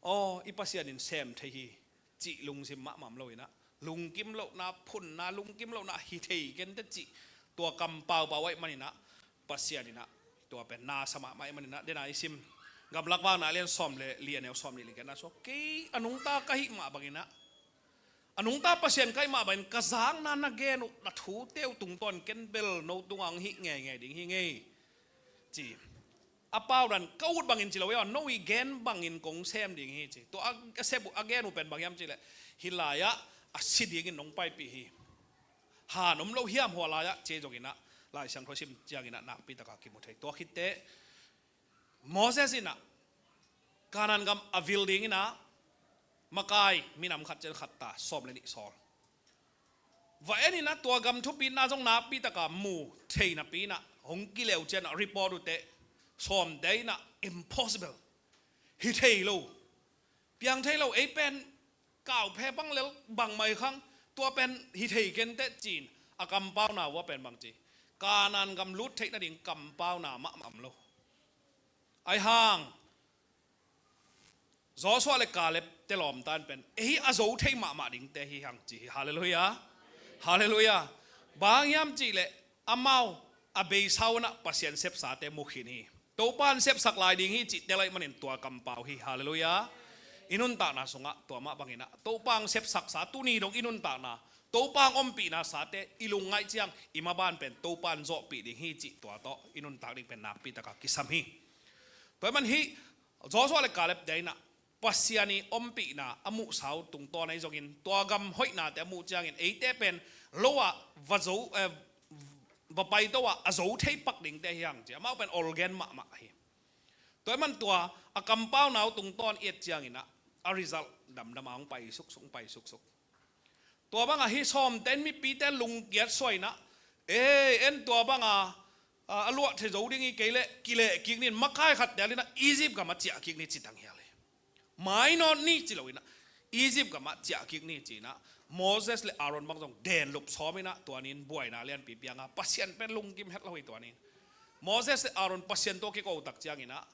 aw, i Pasian in sem thei hi cih lungsim mahmah om lo in ah, lungkim lohna, phunna, lungkim lohna hi thei kei inteh cih tua kam paupau ahih manin ah, Pasian in ah tua pen na sa mahmah ahih manin ah, dena i sim Gamlak Vakna a lian sawm le li, a neu sawm nih le giatna sungah, kei a nungta ka hih mah bangin ah, A nungta Pasian ka hih mah bangin ka zakna na gen uh, na thute uh tungtawn ken bel no tungah hong hih ngeingei ding hi ngei, ci. A paudan ka ut bangin ci lo hi a, no i gen bangin kong sem ding hi, ci. Tua a, a sep uh, a gen uh pen bang hiam cih leh, hih lai-ah a si dingin nong paipih hi. Han om lo hiam hua lai-ah, ci zongin ah Lai Siangtho sim ciangin ah nakpi takah kimu thei. Tua khit teh Moses in ah Kanaan gam a vil dingin ah makai minam khat ciang khat ta sawm le nih sawl. Va en in ah tua gam thupitna zong nakpi takah mu thei napi in ah hong kileu ciang ah report uh teh sawmte in ah impossible. Hi thei lo. Piang thei lo, ei pen kau phe bang lel bang mai khang, tua pen hi thei ken teh ci-in a kampauna uh a pen bang ci. Kanaan gam lut theih nading kampauna mahmah om lo. Ahi hang Joshua le Caleb te lawmta in pen ei a zo thei mahmah dingte hi hang ci hi. Halleluiah. Halleluiah. Bang hiam cih leh amau a beisa un ah Pasian sepsate mu khin hi. Topa in sepsak lai ding hi cih tel ahih manin tua kampau hi. Halleluiah. I nuntakna sungah tua mah bangin ah Topa hong sepsaksa tuni dong i nuntakna, Topa hong ompihna sate i lungngaih ciang i maban pen Topa in zawhpih ding hi cih tua tawh i nuntak ding pen nakpi takah kisam hi. Tua ahih man hih Joshua le Caleb te in ah Pasian i ompihna a muhsa uh tungtawn ahi zongin tua gam hoihnate a muh ciangin eite pen lo ah va zo, eh, va paito ah a zo thei pak dingte hi hang ci. Amau pen olgen mahmah hi. Tua ahih man tua a kampauna uh tungtawn i et ciangin ah a result damdam a hong pai suksuk, hong pai suksuk. Tua bangah hih sawmte in mipite lungkiat suah in ah, ei, en tua bangah a, a luah thei zo ding hi kei leh kileh kik ni in makai khat tel in ah Egypt gam ah ciah kik ni ci tang hial hi. Mainawt ni ci lo in ah Egypt gam ah ciah kik ni ci in ah Moses le Aaron bang zong denlup sawm in ah tua ni in buaina lianpi piang a, Pasian pen lungkim het lo hi tua ni in. Moses le Aaron Pasian tawh kiko tak ciangin ah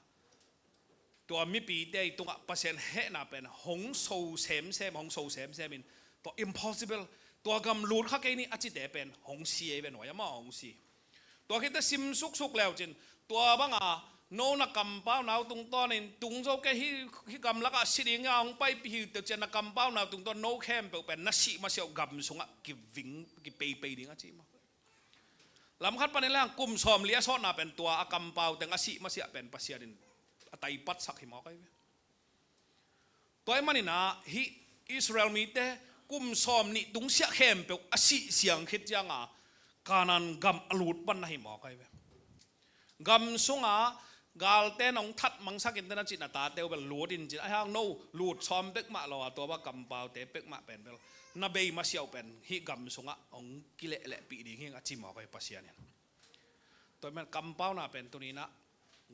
tua mipite i tungah Pasian hehna pen hong so semsem, hong so semsem in tua impossible, tua gam lut kha kei ni a cite pen hong si ei ve nuai, amau hong si. Tua khit teh sim suksuk leu cin tua bangah no na kampauna uh tungtawn in tung zo kei, hih, hih gamlak ah si ding a hong paipih hi teh ciang na kampauna uh tungtawn no khempeuh pen na sih masiah uh gam sungah kiving kipeipei ding a ci maw. Lam khat panin leng kum sawmli a sawtna pen tua a kampau teng a sih masiah pen Pasian in a taipatsak hi mawk ahi ve. Tua ahih manin ah hih Israel mite kum sawmnih tungsiah khempeuh a sih siang khit ciang a Kanaan gam a lut pan na hi mawk ahi ve. Gam sungah galte in hong that mangsak in teh na cih na tate uh bel lut in cin, ahi hang no lut sawm pek mah lo a tua bang kampaute pek mah pen bel na bei masiah uh pen hih gam sungah hong kilehlehpih ding hi a ci mawk ahi Pasian in. Tua ahih man kampauna pen tuni in ah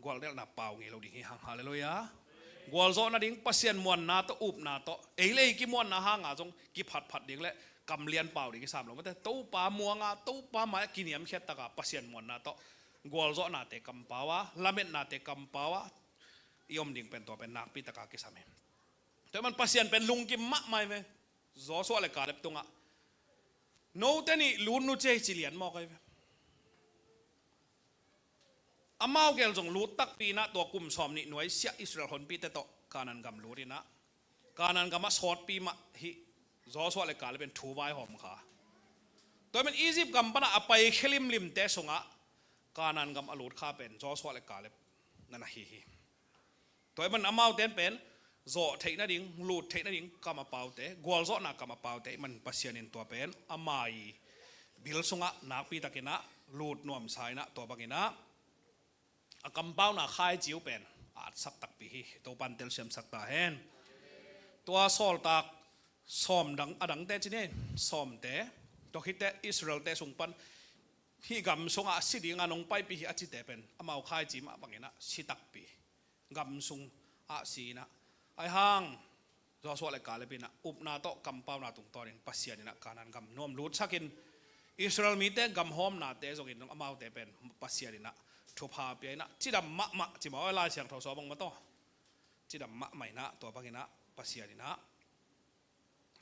gualdelhna pau ngei lo ding hi hang. Halleluiah. Gualzawh nading Pasian muanna tawh upna tawh ei le ei kimuanna hanga zong kiphatphat ding le kamlian pau ding kisam lo mate. Topa muanga Topa mai-ah kiniamkhiat taka Pasian muanna tawh gualzawhnate kampau a, lametnate kampau a i om ding pen tua pen nakpi taka kisam hi. Tua ahih man Pasian pen lungkim mahmah hi ve. Joshua le Caleb tungah note nih lut nuciai ci lian mawk ahi ve. Amau gel zong lut takpi in ah tua kum sawmnih nuaisiah Israel honpite tawh Kanaan gam lut in ah Kanaan gam a sawtpi mah hih Joshua le Caleb in thu vaihawm kha. Tua ahih man Egypt gam panah a paikhia limlimte sungah Kanaan gam a lut kha pen Joshua le Caleb na na hi hi. Tua ahih man amaute in pen zawh theih nading, lut theih nading kam a paute, gualzawhna kam a paute ahih man Pasian in tua pen ama i bil sungah nakpi takin ah lut nuamsa in ah tua bangin ah a kampauna khaici uh pen a atsak takpi hi. Topa in telsiamsak ta hen. Tua Sawltak sawm dang, a dangte ci ni, sawmte, tua khit teh Israelte sung pan hih gam sungah a si dinga nong paipih hi a cite pen amau khaici mah bangin ah si takpi. Gam sungah si in ah, ahi hang Joshua le Caleb in ah upna tawh kampauna tungtawnin Pasian in ah Kanaan gam nuam lutsakin Israel mite gam hawmnate zongin zong amaute pen Pasian in ah thupha pia in ah cidam mahmah ci mah, aw, Lai Siangtho sua bang mah tawh cidam mahmah in ah tua bangin ah Pasian in ah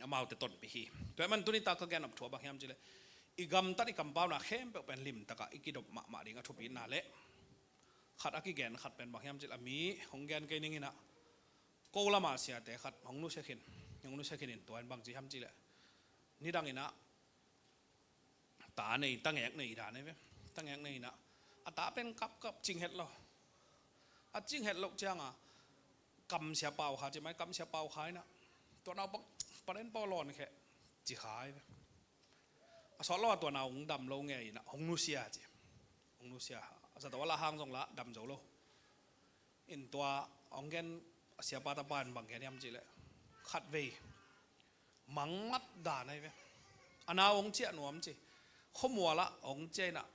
amaute tonpih hi. Tua ahih man tuni tak ka gen nop thu ah bang hiam cih leh i gamtat i kampauna khempeuh pen limtakah i kidop mahmah ding a thupitna leh khat a kigen khat pen bang hiam cih leh a mi hong gen kei ning in ah ko lama siate khat hong nusia khin, hong nusia khin in tua in bang ci hiam cih leh Nidang in ah ta nei, tangek nei dan ei ve. Tangek nei in ah a ta pen kapkap cing het lo. A cing het loh ciang a kam sia pau kha ci mai, kam sia pau kha in ah tua naupang Pa Lian Pau lawn kheh ci kha ei ve. A sawt lo a tua nau hong dam lo ngei in ah hong nusia ci. Hong nusia. A zato a lah hang zong lah dam zo lo. In tua hong gen a siapa tapa in bang gen hiam cih leh khatvei mangngap dan ei ve. A nau hong ciah nuam ci. Khuamual ah hong ciah in ah,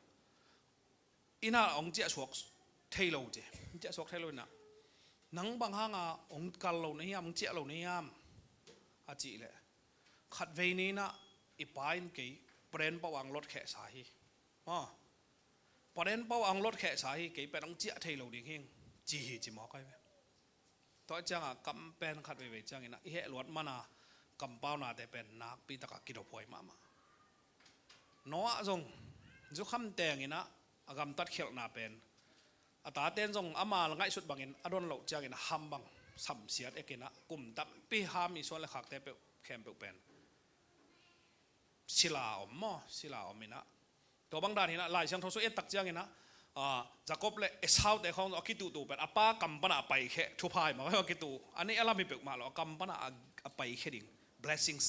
inn ah hong ciah suak thei lo ci. Hong ciah suak thei lo in ah, nang bang hang a hong kal lo na hiam, hong ciah lo na hiam a cih leh, khatvei ni in ah i pa in kei Pa Lian Pau ang lot khehsa hi. Maw, Pa Lian Pau ang lot khehsa hi, kei pen hong ciah thei lo ding hing ci hi ci mawk ei ve. Tua ciang a kam pen khat veivei ciang in ah i heh luat man a kampaunate pen nakpi tak a kidop huai mahmah. Noah zong zukham teng in ah a gamtat khialhna pen a taten zong ama ngaihsut bangin a don loh ciang in ah ham bang samsiat ek in ah kum tampi ham i suan le khakte peuh khempeuh pen sila om maw, sila om in ah. Tua bang dan hi in ah Lai Siangtho sung et tak ciang in ah, ah, Jacob le Esau te khawng a kituhtuh pen a pa kam pan a a paikhia thupha hi mah, a kituh. A neih a lam hi peuhmah lo, a kam pan a a, a paikhia ding blessings,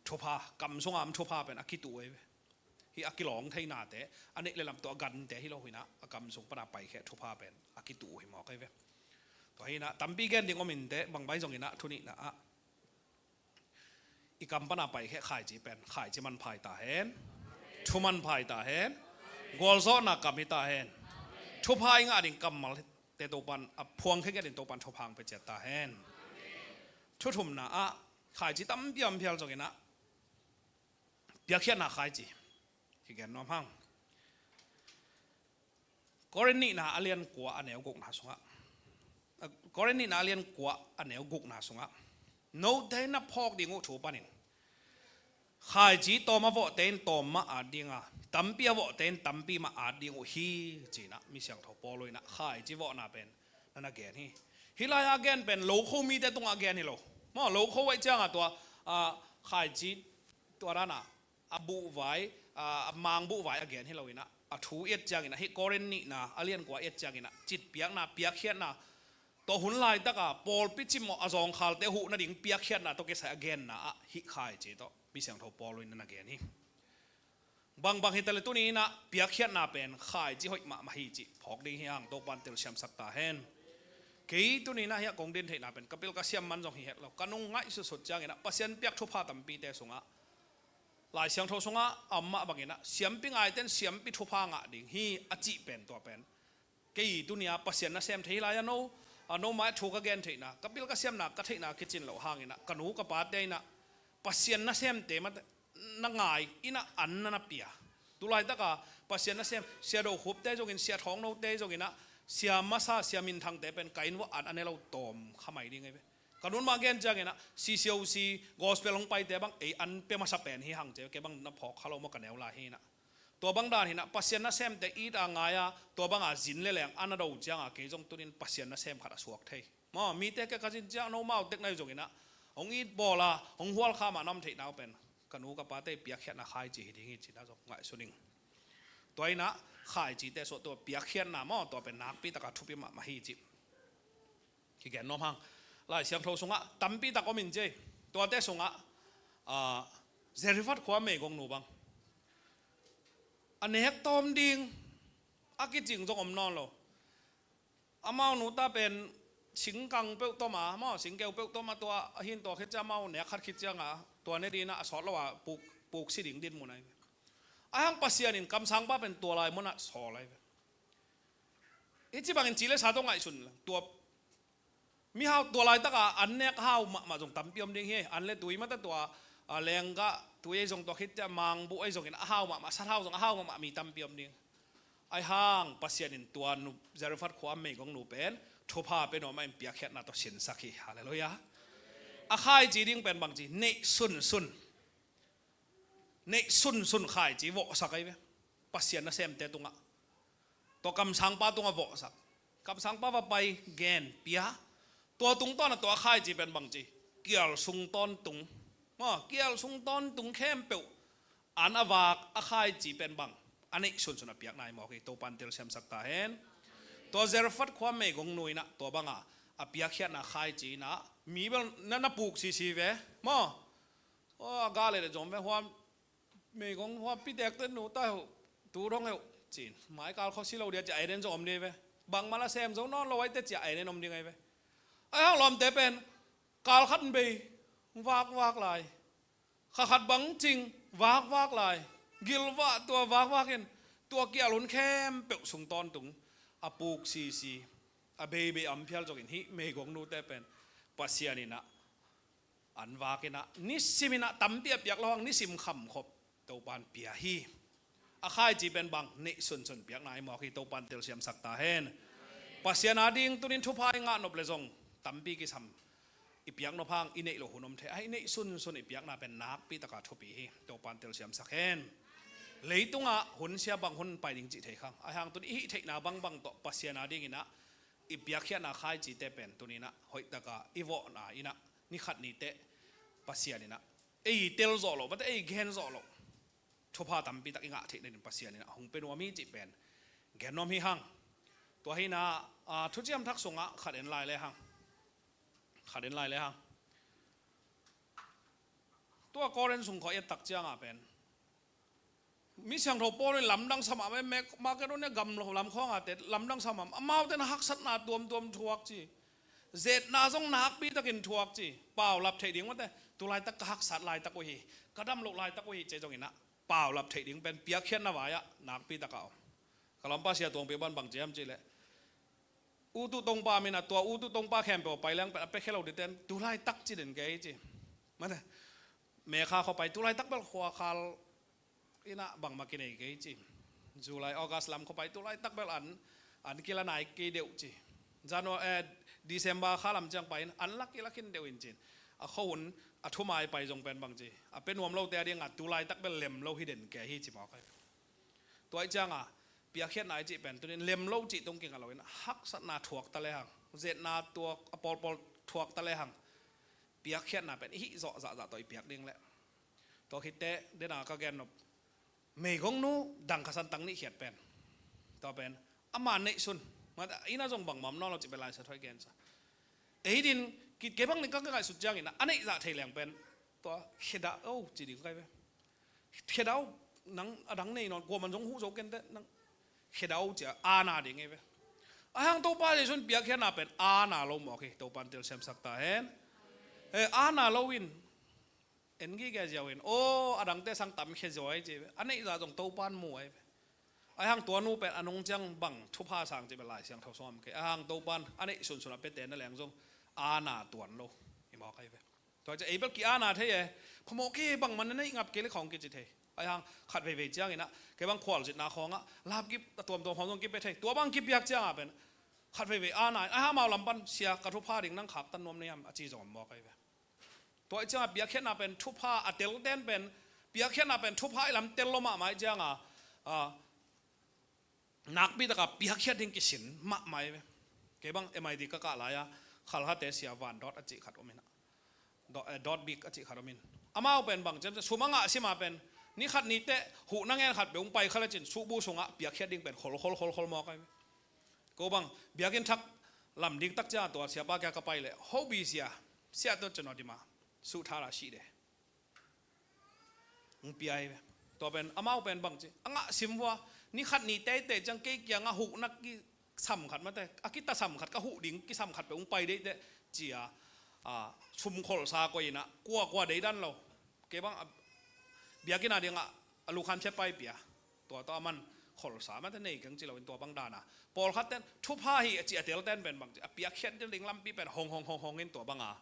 thupha, kam sung a om thupha pen a kituh ei ve. Hih a kilawng theinate, a neih le lam tawh a gante hi lo hi in ah, a kam sung pan a paikhia thupha pen a kituh hi mawk ei ve. Tua hi in ah tampi gen ding om inteh, bang bai zong in ah thu nihna ah i kam pan a paikhia khaici pen khaici manpha hi ta hen. Thu manpha hi ta hen. Gualzawhna kam hi ta hen. Thupha i ngah ding kammalte Topan a phuangkhia ngiat in Topan thupha hong pia ciat ta hen. Thu thumna ah khaici tampi a om phial zong in ah piakkhiatna khaici kigen nuam hang. Korin nihna a lian kua a neu gukna sungah, Korin nihna a lian kua a neu gukna sungah, note na phawk ding uh thu panin khaici tawm a vawhte in tawm mah at ding a, tampi a vawhte in tampi mah at ding uh hi, ci in ah Mi Siangtho Paul in ah khaici vawhna pen na na gen hi. Hih lai-ah a gen pen lokho mite tungah a gen hi lo. Maw, lokho ahih ciangah tua, ah, khaici tua dan a a buhvai, a, a mang buhvai a gen hi lo in ah, a thu i et ciang in ah, hih Korin nihna a lian kua i et ciang in ah, citpiakna, piakkhiatna, tua hun laitaka pawlpi cimawh a zawngkhalte huh nading piakkhiatna tawh kisai a genna ah hih khaici tawh Mi Siangtho Paul in na na gen hi. Bangbang hi ta leh tuni in ah piakkhiatna pen khaici hoih mahmah hi cih phawk ding hi hang, Topan telsiamsak ta hen. Kei tuni in ah hiah kong din theihna pen ka pil ka siam man zong hi het lo. Ka nung ngaihsutsut ciang in ah Pasian piak thupha tampite sungah Lai Siangtho sungah a om mah bangin ah siampi ngaite in siampi thupha ngah ding hi a cih pen tua pen kei tuni-a Pasian nasem thei hi lai-a no, a no mai thu ka gen theihna, ka pil ka siamna, ka theihna kicin loh hangin ah ka nu ka pate in ah Pasian nasemte mah na ngai in ah an na na pia. Tulaitaka Pasian nasem Sia Do Khupte zongin, Sia Thawng Note zongin ah, Sia Masa, Sia Min Thangte pen ka inn uah an a ne lo tawm kha mai ding ei ve. Ka nunmah gen ciangin ah, C C O C gospel hong paite bang ei an pia masa pen hi hang ci, kei bang na phawk kha lo maw, ka neu lai hi in ah. Tua bang dan hi in ah, Pasian nasemte it a ngai a, tua banga zin le leng an a do cianga kei zong tunin Pasian nasem khat a suak thei. Maw, mite ke ka zin ciang no mau tek nai zongin ah, hong it bawl a, hong hual kha mah na om theihna uh pen ka nu ka pate piakkhiatna khaici hi ding hi cih na zong ngaihsun ing. Tua in ah khaicite sungah tua piakkhiatna maw, tua pen nakpi taka thupi mahmah hi cih kigen nuam hang. Lai Siangtho sungah tampi tak om in ci. Tuate sungah, ah, Zarephath khua meigongnu bang a nek tawm ding a kicing zong om nawn lo. Amau nu ta pen singkang peuh tawm a, maw, singkeu peuh tawm a, tua a hin tua khit ciang amau nek khat khit cianga tua ne ding in ah a sawt lo a puk, puk si ding dinmun ahi ve. A hang Pasian in kamsangpa pen tua lai munah sawl ahi ve. Hih ci bangin ci le sa tawh ngaihsun leng, tua mihau tua laitaka an nek hau mahmah zong tampi om ding hi. An le tui mata tua, a, lenggah tui ei zong tua khit ciang mangbuh ei zongin a hau mahmah, sathau zong a hau mahmah mi tampi om ding. Ahi hang Pasian in tua nu, Zarephath khua meigongnu pen thupha pia nuam mahin piakkhiatna tawh sinsak hi. Halleluiah. A khaici ding pen bangci, neih sunsun. Neih sunsun khaici vawhsak ahi ve. Pasian nasemte tungah, tua kamsangpa tungah vawhsak. Kamsangpa va pai, gen, pia. Tua tungtawn a tua khaici pen bangci, kial sung tawntung. Maw, kial sung tawntung khempeuh an a vak a khaici pen bang, a neih sunsun a piak nai mawk hi. Topan telsiamsak ta hen. Tua Zarephath khua meigongnu in ah tua banga a piakkhiatna khaici in ah mi bel na, na puk sisi ve. Maw, aw, a ga le le zom ve, hua meigong hua pitekte nu ta uh, tu dong uh, ci-in, mai kal khuasia lo dia ci-a en en zong om ding hi ve. Bangmah la sem zo nawn lo aite ci-a en en om ding ahi ve. Ahi hang lawmte pen kal khat bei vakvak lai, kha khat bang cing vakvak lai, gilvah tua vakvak in, tua kial hun khempeuh sung tawntung a puk sisi, a beibei a om phial zongin hih meigongnute pen Pasian in ah an vak in ah, nisim in ah, tampi a piak lo hang, nisim khamkhop Topan pia hi. A khaici pen bang, neih sunsun piak nai mawk hi. Topan telsiamsak ta hen. Pasian a ding tunin thupha i ngah nop le zong tampi kisam i piak nop hang i neih loh hun om thei. A i neih sunsun i piakna pen nakpi taka thupi hi. Topan telsiamsak hen. Leitungah hun sia bang hun pai ding cih thei khang. Ahi hang tun i hih theihna bangbang tawh Pasian a ding in ah i piakkhiatna khaicite pen tuni in ah hoihtaka i vawhna in ah, ni khat ni teh Pasian in ah ei tel zawh loh, mate, ei gen zawh loh thupha tampi tak i ngah theih nadin Pasian in ah hong pia nuam hi cih pen gen nuam hi hang. Tua hi in ah, a, Thuciam Thak sungah khat en lai le hang. Khat en lai le hang. Tua Korin sung khawng i et tak ciangah pen mi siangtho Paul in lamdang sa mahmah, Mak-, Makedonia gam lo lam khawngah te lamdang sa mahmah. Amaute na haksatna tuamtuam thuak ci. Zetna zong nakpi takin thuak ci. Paulap theih ding mate, tu laitak ka haksat laitak uh hi, ka dam loh laitak uh hi, ci zongin ah paulap theih ding pen piakkhiatna vai-ah nakpi taka om. Ka lawmpa Sia Tuangpi bangbang ci hiam cih leh, utu tongpa min a, tua utu tongpa khempeuh a pai leng pen a piakhia lo dingten tu laitak ci den kei ci. Mate, Mekha khua pai tu laitak bel khuakhal in ah bangmah kinei kei ci. July, August lam khua pai tu laitak bel an, an kila nai kei deuh ci. January, eh, December kha lam ciang pai in an la kila khin deuh in cin. A khuahun a thumai pai zong pen bang ci, a pia nuam lote a dingah tu laitak bel lem lo hi den kei hi ci mawk ahi. Tua ih cianga piakkhiatna i cih pen tunin lem lo cih tung kingah loin haksatna thuak ta lehang, zetna tuak a pawlpawl thuak ta lehang, piakkhiatna pen i hih zawh zahzah tawh i piak ding leh. Tua khitteh dena ka gen nop, meigongnu dang khasan tang nih khiat pen, tua pen ama neihsun, mate, ina zong bangmah om nawn lo cih pen Lai Siangtho i gensa. Ei din, kei bang ning ka ngaihsut ciangin a neih zah thei leng pen tua khia dah o ci ding kai ve. Khia dah o, nang a dang nei nawn, kuaman zong huh zo kei inteh, nang khia dah o ci-a aana ding ei ve. Ahi hang Topa Jesu in piakkhiatna pen aana lo mawk hi. Topa in telsiamsak ta hen. Eh, aana lo in en gige ziau in, aw, a dangte sang tam khia ziau ei ci ei ve. A neih zah zong Topa in mu ei ve. Ahi hang tua nu pen a nung ciang bang thupha sang cih pen Lai Siangtho sung om kei. Ahi hang Topa in a neih sunsun a piate na leng zong aana tuan lo i mawk ahi ve. Tua ciah ei bel ki-aana thei e. Phamawh kei, bangmah na neih ngap kei leh khawng kici thei. Ahi hang khat veivei ciangin ah, kei bang khualzinna khawngah lapkip a tuamtuam khawng zong kipia thei. Tua bang kipiak ciangah pen khat veivei aana in, ahi hang amau lam pan, Sia, ka thupha ding nang khaktan nuam na hiam, a ci zong om mawk ahi ve. Tua ih ciangah piakkhiatna pen thupha a telten pen, piakkhiatna pen thupha i lam tel lo mahmah ih ciangah, a, nakpi taka piakkhiat ding kisin mahmah ei ve. Kei bang M I T ka kah lai-a, Khalkhate Sia Van Dawt a cih khat om in ah. Dawt, eh, Dawt Bik a cih khat om in. Amau pen bang ciam ciah, sum a ngah sima pen, ni khat ni teh, huhna ngen khat beh hong pai kha lecin, suhbu sungah piakkhiat ding pen khol, khol, khol, khol mawk ei ve. Ko bang, biakinn thak lam ding tak ciang tua siapa kia ka pai leh, hobi sia, sia tua cin aw dima, suh thara sih de. Hong pia hi ve. Tua pen, amau pen bang ci, a ngah sim vua, ni khat ni teitei ciang kei kiangah huhna kisam khat mate, a kitasam khat, ka huh ding kisam khat peuh hong pai deih teh, ci-a, a, sum kholsa koih in ah, kua kua deidan lo. Kei bang, a, biakinn a dingah, a lukhan phiat pai pia. Tua tawh a man kholsa mate nei keng ci loin tua bang dana. Pawlkhat ten, thupha hi a ci a telten pen bang ci, a piakkhiat ding lampi pen hong, hong, hong, hong in tua banga,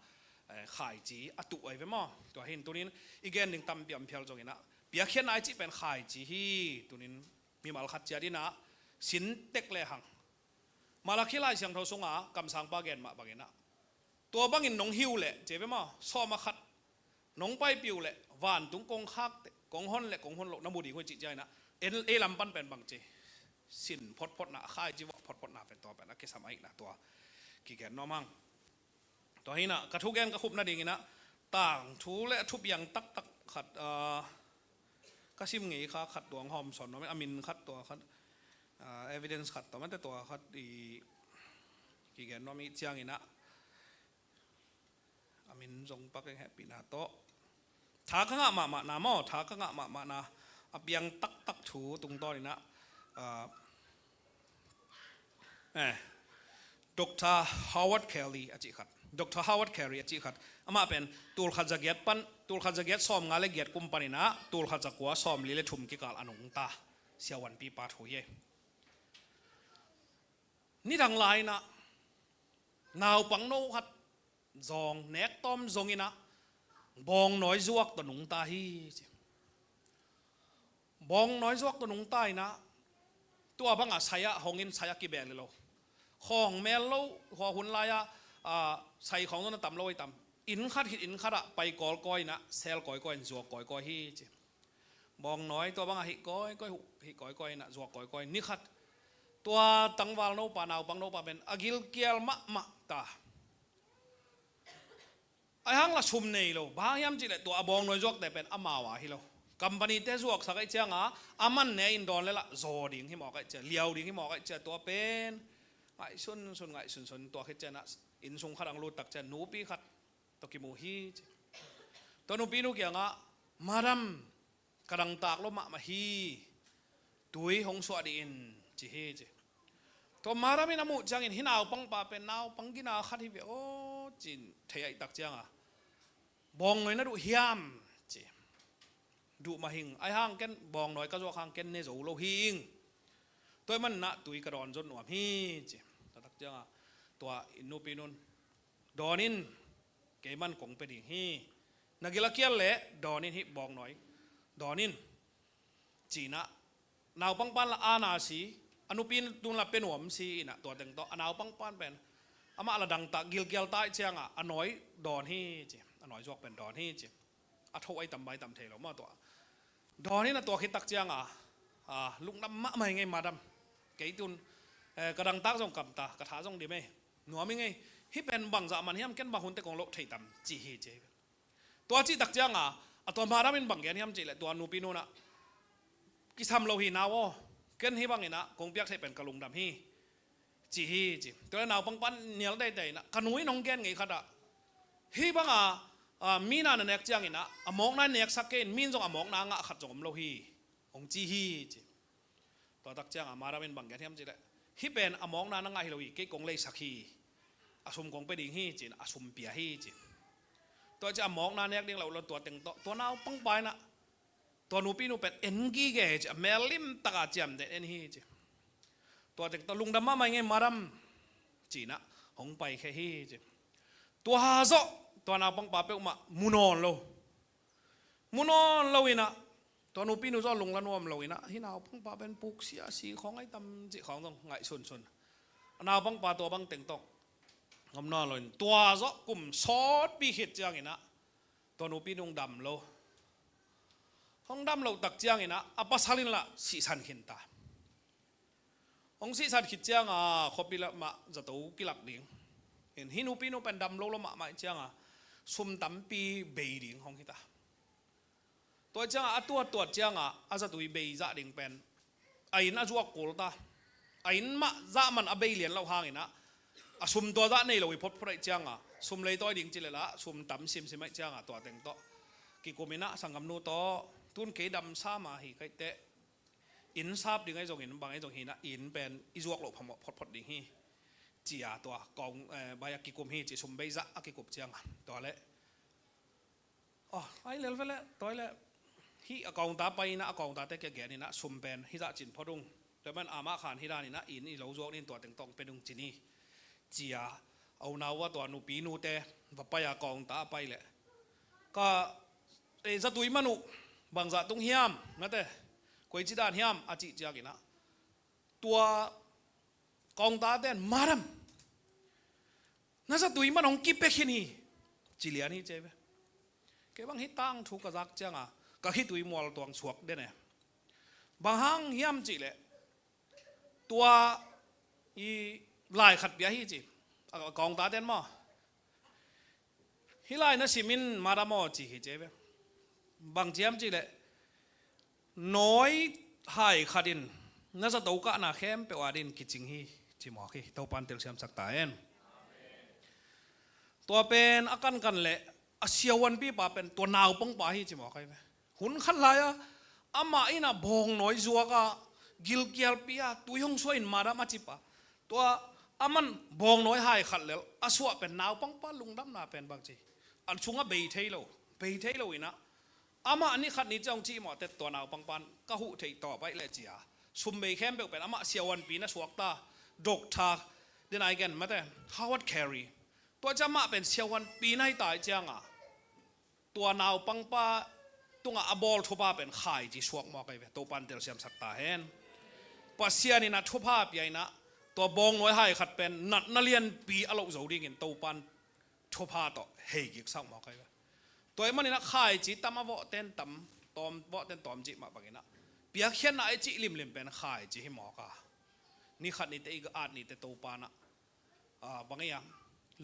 eh, khaici a tuh ahi ve maw. Tua hin tunin i gen ding tampi om phial zongin ah, piakkhiatna i cih pen khaici hi. Tunin mimal khat ciat in ah sin tek lehang, Malakhi Lai Siangtho sunga kamsangpa gen mah bangin ah, tua bangin nong hi uh leh, ci ve maw, sawm a khat nong paipih uh leh, vantung kong khak teh, kong hon leh kong hon loh na mu ding uh hi cih ciangin ah, en, ei lam pan pen bang ci, sin photphotna, a khaici vawh photphotna pen tua pen a kisam ahihna tua kigen nuam hang. Tua hi in ah, ka thugen ka khup nadingin ah, tangthu le a thupiang taktak khat, ah, ka sim ngei kha khat tuang hawm sawn nuam, a min khat tua khat, ah, evidence khat tua mate tua khat i kigen nuam i ciangin ah, a min zong pak eng hehpihna tawh. Tha ka ngah mahmahna maw, tha ka ngah mahmahna a piang taktak thu tungtawnin ah, ah, eh, Doctor Howard Carey a cih khat. Doctor Howard Carey a cih khat. Amah pen tulkhat zagiat pan, tulkhat zagiat sawmnga le giat kum panin ah, tulkhat zakua sawmli le thum kikal a nungta siavuanpipa thu hi. Nidang lai-in ah naupangno khat zawng, nek tawm zongin ah bawngnawi zuak tawh nungta hi ci. Bawngnawi zuak tawh nungta in ah, tua bangah sai-ah hong in sai-ah kibel lo. Khawng mel lo, hua hun lai-ah, ah, sai khawng zong na tam lo i tam. Inn khat khit inn khatah pai kawikawi in ah, sel kawikawi in zuak kawikawi hi ci. Bawngnawi tua bangah hih kawikawi, hih kawikawi in ah zuak kawikawi. Ni khat tua tangval nopa, naupang nopa pen a gilkial mahmah ta. Ahi hang lah sum nei lo. Bang hang hiam cih leh tua a bawngnawi zuakte pen amau a hi lo. Company-te zuaksak ahih ciangin a man ne in dawn le lah zaw ding hi mawk ahih ciang, liau ding hi mawk ahih ciang tua pen ngaihsunsun, ngaihsunsun tua khit ciangin ah inn sung khat hong lut tak ciang nupi khat tawh kimu hi ci. Tua nupinu kiangah, "Madam, ka dangtak lo mahmah hi, tui hong suah dih in," ci hi ci. Tua madam in a muh ciangin, "Hih naupangpa pen naupang gina khat hi ve aw," ci-in thei ahih tak ciangin, "Bawngnawi na duh hiam?" ci. "Duh mah ing, ahi hang ken bawngnawi ka zuak hang ken ne zo lo hi ing. Tua ahih manin ah tui ka dawn zot nuam hi," ci. Tua tak ciangin tua inn nupinun, "Dawn in, keiman kong pia ding hi. Na gil a kial leh dawn in, hih bawngnawi dawn in," ci-in ah, naupangpa in lah ana si, a nupinun lah pia nuam si in ah, tua teng tawh a naupangpa in pen amah lah dangtak gilkial ta ahih ciangin a nawi dawn hi ci, a nawi zuak pen dawn hi ci. A tho ahi tam bai tam thei lo mah tua. Dawn in ah tua khit tak ciangin, ah, lungdam mahmah ing ei madam. Kei tun, eh, ka dangtak zong kam ta, ka tha zong dim ei. Nuam ing ei, hih pen bangzah man hiam, ken bang hun teh kong loh thei tam ci hi ci. Tua cih tak ciangin, a tua madam in bang gen hiam cih leh tua nupinun ah, "Kisam lo hi nau aw, ken hih bangin ah kong piak theih pen ka lungdam hi," ci hi ci. Tua leh naupangpa in nial teitei in ah, "Ka nu in hong gen ngei khat ah, hih bangin, ah, mi na na nek ciangin ah, a mawkna neksak kei in, mi in zong a mawkna ngah khat zong om lo hi," hong ci hi ci. Tua tak ciangin madam in bang gen hiam cih leh, "Hih pen a mawkna na ngah hi lo hi, kei kong leisak hi, a sum kong pia ding hi," ci-in a sum pia hi ci. Tua ciang a mawkna nek ding lo lo tua teng tawh, tua naupangpa in ah, tua nupinu pen en gige hi ci, a mel limtak a ciamteh en hi ci. Tua teng tawh, "Lungdam mahmah ing ei madam," ci-in ah hong paikhia hi ci. Tua zawh tua naupangpa peuhmah mu nawn lo. Mu nawn lo in ah, tua nupinu zong lungla nuam lo in ah, "Hih naupangpa pen puksia si khawng ahi tam," cih khawng zong ngaihsunsun. A naupangpa tua bang teng tawh om nawn lo in, tua zawh kum sawtpi khit ciangin ah, tua nupinu hong dam lo. Hong dam loh tak ciangin ah, a pasal in lah sihsan khin ta. Hong sihsan khit ciangin khuapi lamah zato kilak ding. In, hih nupinu pen dam lo lo mahmah ahih ciangin sum tampi bei ding hong hi ta. Tua ciangin a tuattuat ciangin a zatui bei zah ding pen a inn a zuak kul ta. A inn mah zah man a bei lian loh hangin ah, a sum tua zah nei lo hi photphot ahih ciangin, sum leitawi ding ci leh lah sum tam simsim ahih ciangin, tua teng tawh kikum in ah sanggamnu tawh, "Tun kei damsa mah hi ka hih teh, inn sap ding ahi zongin bang ahi zong hi in ah, inn pen i zuak loh phamawh photphot ding hi," ci-a tua kong, eh, bai a kikum hi ci, sum bei zah a kikup ciangin. Tua leh, "Oh, ai lel ve leh, tua leh," hih a kaungta pai in ah, a kaungtate kiang gen in ah, "Sum pen hih zah cin phot ung. Tua man amah khan hih dan in ah inn i lo zuak ding, tua teng tawh pia ding ci ni," ci-a, a unau a tua nupinute va pai a, kaungta a pai leh, "Ka, eh, zatui man uh, bangzah tung hiam, mate, koici dan hiam?" a cih ciangin ah, tua kaungtate'n, "Madam, na zatui man hong kipia khin hi," ci lian hi ci ve. Kei bang hih tangthu ka zak ciangin ka khitui mual tuang suak den e. Bang hang hiam cih leh, tua i lai khat pia hi ci, a kaungtate'n maw, Hih lai na sim in madam aw ci hi ci ve. Bang ci hiam cih leh nawi hai khat in na zato kahna khempeuh adingin kicing hi ci mawk hi. Topa'n telsiamsak ta hen. Tua pen a kankan leh a siavuanpipa pen tua naupangpa hi ci mawk ahi ve. Hun khat lai-a amah in a bawngnawi zuak a, gilkialpi a, tui hong suah in madam a cip a, tua aman bawngnawi hai khat lel a suah pen naupangpa lungdamna pen bang ci, a sungah bei thei lo, bei thei lo in a, amah ni khat ni ciang cih mawh teh tua naupangpa'n ka huh theih tawp ahih leh ci a, sum bei khempeuh pen amah siavuanpi na suak ta, Doctor, den ai gen mate, Howard Carey. Tua ciang amah pen siavuanpi na hi ta ahih ciang a, tua naupangpa tungah a bawl thupha pen khaici suak mawk ahi ve. Topa'n telsiamsak ta hen. Pasian in a thupha pia in a, tua bawngnawi hai khat pen natna lianpi a loh zo dingin Topa'n thupha tawh hei giksak mawk ahi ve. Tua ahih manin a khaici tam a vawhten tam, tawm, vawhten tawm cih mah bangin a, piakkhiatna i cih limlim pen khaici hi mawk a, ni khat ni teh i ga at ni teh Topa'n a, a, bang ei a,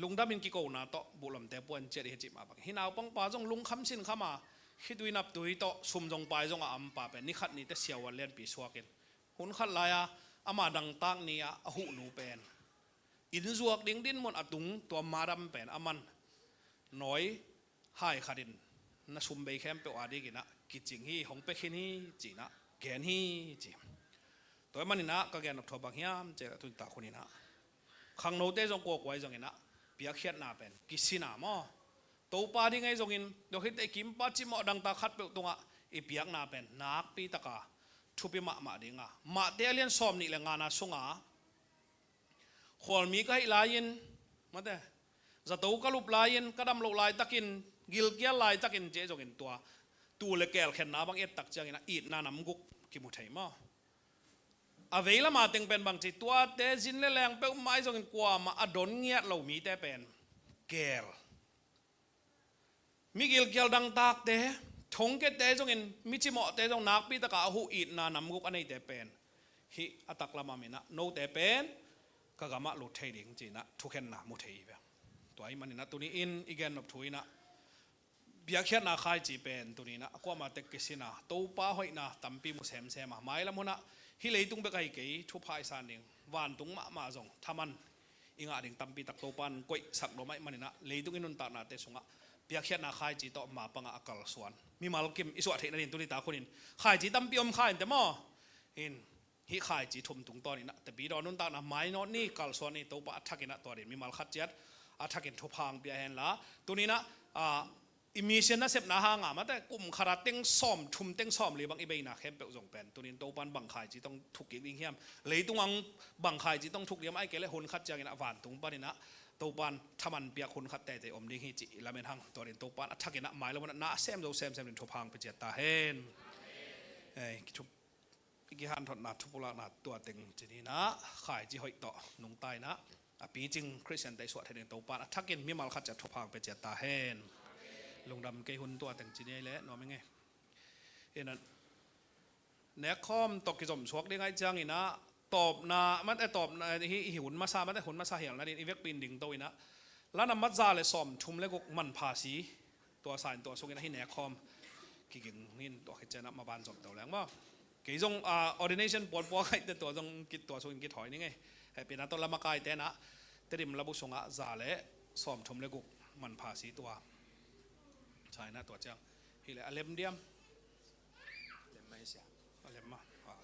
lungdamin kikona tawh buhlamte puan ciat i hi cih mah bang. Hih naupangpa zong lungkham sinkham a, khitui naptui tawh sum zong pai zong a ampa pen ni khat ni teh siavuan lianpi suakin, hun khat lai-a ama dangtak ni-a a huhnu pen inn zuak ding dinmun a tung tua madam pen aman nawi hai khat in na sum bei khempeuh adingin a kicing hi, hong pia khin hi ci-in a gen hi ci. Tua ahih manin a ka gen nop thu bang hiam cih leh tuni tak hun in a, khangnote zong kuakua ahi zongin a, piakkhiatna pen kisin a maw, Topa ding ahi zongin, tua khit teh i kimpa cimawh dangtak khatpeuh tungah i piakna pen nakpi taka thupi mahmah ding a, Mate a lian sawmnih le ngana sungah, khualmi ka hih lai-in, mate, zato ka lup lai-in, ka dam loh laitakin, gilkial laitakin, cih zongin tua tuu le keel khenna bang i et tak ciangin a itna nam guk kimu thei maw? A vei lama teng pen bang ci, tuate zin le leng peuhmah ahi zongin kuamah a don ngiat lo mite pen keel. Mi gilkial dangtakte, thongkiatte zongin, mi cimawhte zong nakpi taka a huh itna nam guk a neite pen, hih a taklam a min ah note pen ka gamah lut thei ding ci-in ah thukhenna mu thei hi ve. Tua ahih manin ah tuni-in i gen nop thu in ah, piakkhiatna khaici pen tuni-in ah a kuamah tek kisin a, Topa hoihna tampi mu semsem a, mailam hun ah hih leitung bek ahi kei, thupha i san ding, vantung mahmah zong thaman i ngah ding tampi tak Topa'n koihsak dawm ahih manin ah, leitung i nuntaknate sungah piakkhiatna khaici tawh mapang a kalsuan mimal kim i suah theih nadingin tuni tak hunin khaici tampi om kha inteh maw? In, hih khaici thum tungtawn in ah, Tepi dawn nuntakna mainawt ni, kalsuan ni, Topa a thakin ah tua dingin mimal khat ciat a thakin thupha hong pia hen la, tuni-in ah, a, i mission nasepna hang a, mate, kum khat a teng sawmthum, teng sawmli bang i beina khempeuh zong pen tuni-in Topa'n bang khaici tawh thuk kik ding hiam, leitung ah bang khaici tawh thuk ding hiam, ahih kei leh hun khat ciangin ah vantung panin ah Topa'n thaman piak hun khat teitei om ding hi cih i lamen hang. Tua dingin Topa'n a thakin ah mailam hun ah na a sem zo semsem dingin thupha hong pia ciat ta hen. Ei, kithup, i kihanthotna thupulakna tua teng ci-in ah, khaici hoih tawh nungta in ah, a picing Khristiante i suah theih dingin Topa'n a thakin mimal khat ciat thupha hong pia ciat ta hen. Lungdam kei, hun tua teng ci-in ei leh nuam ing ei. Hi in ah, nekkhawm tawh kizom suak ding ahih ciangin ah, tawpna, mate, tawpna, hih, hih hun masa, mate, hun masa hial nadingin i vekpi in dingto in ah, la nambat za le sawmthum le guk manpha si, tua sa in tua sungin ah hih nekkhawm kiging in, tua khit ciang ah maban zom to leng maw. Kei zong, a, ordination puanpuak ahih teh tua zong kit, tua sungin kithawi ning ei. Hehpihna tawh la makaite in ah, Tedim labu sungah za le sawmthum le guk manpha si tua sa in ah, tua ciang hi leh a lem diam. Lem mah hi sia. A lem mah. A lem.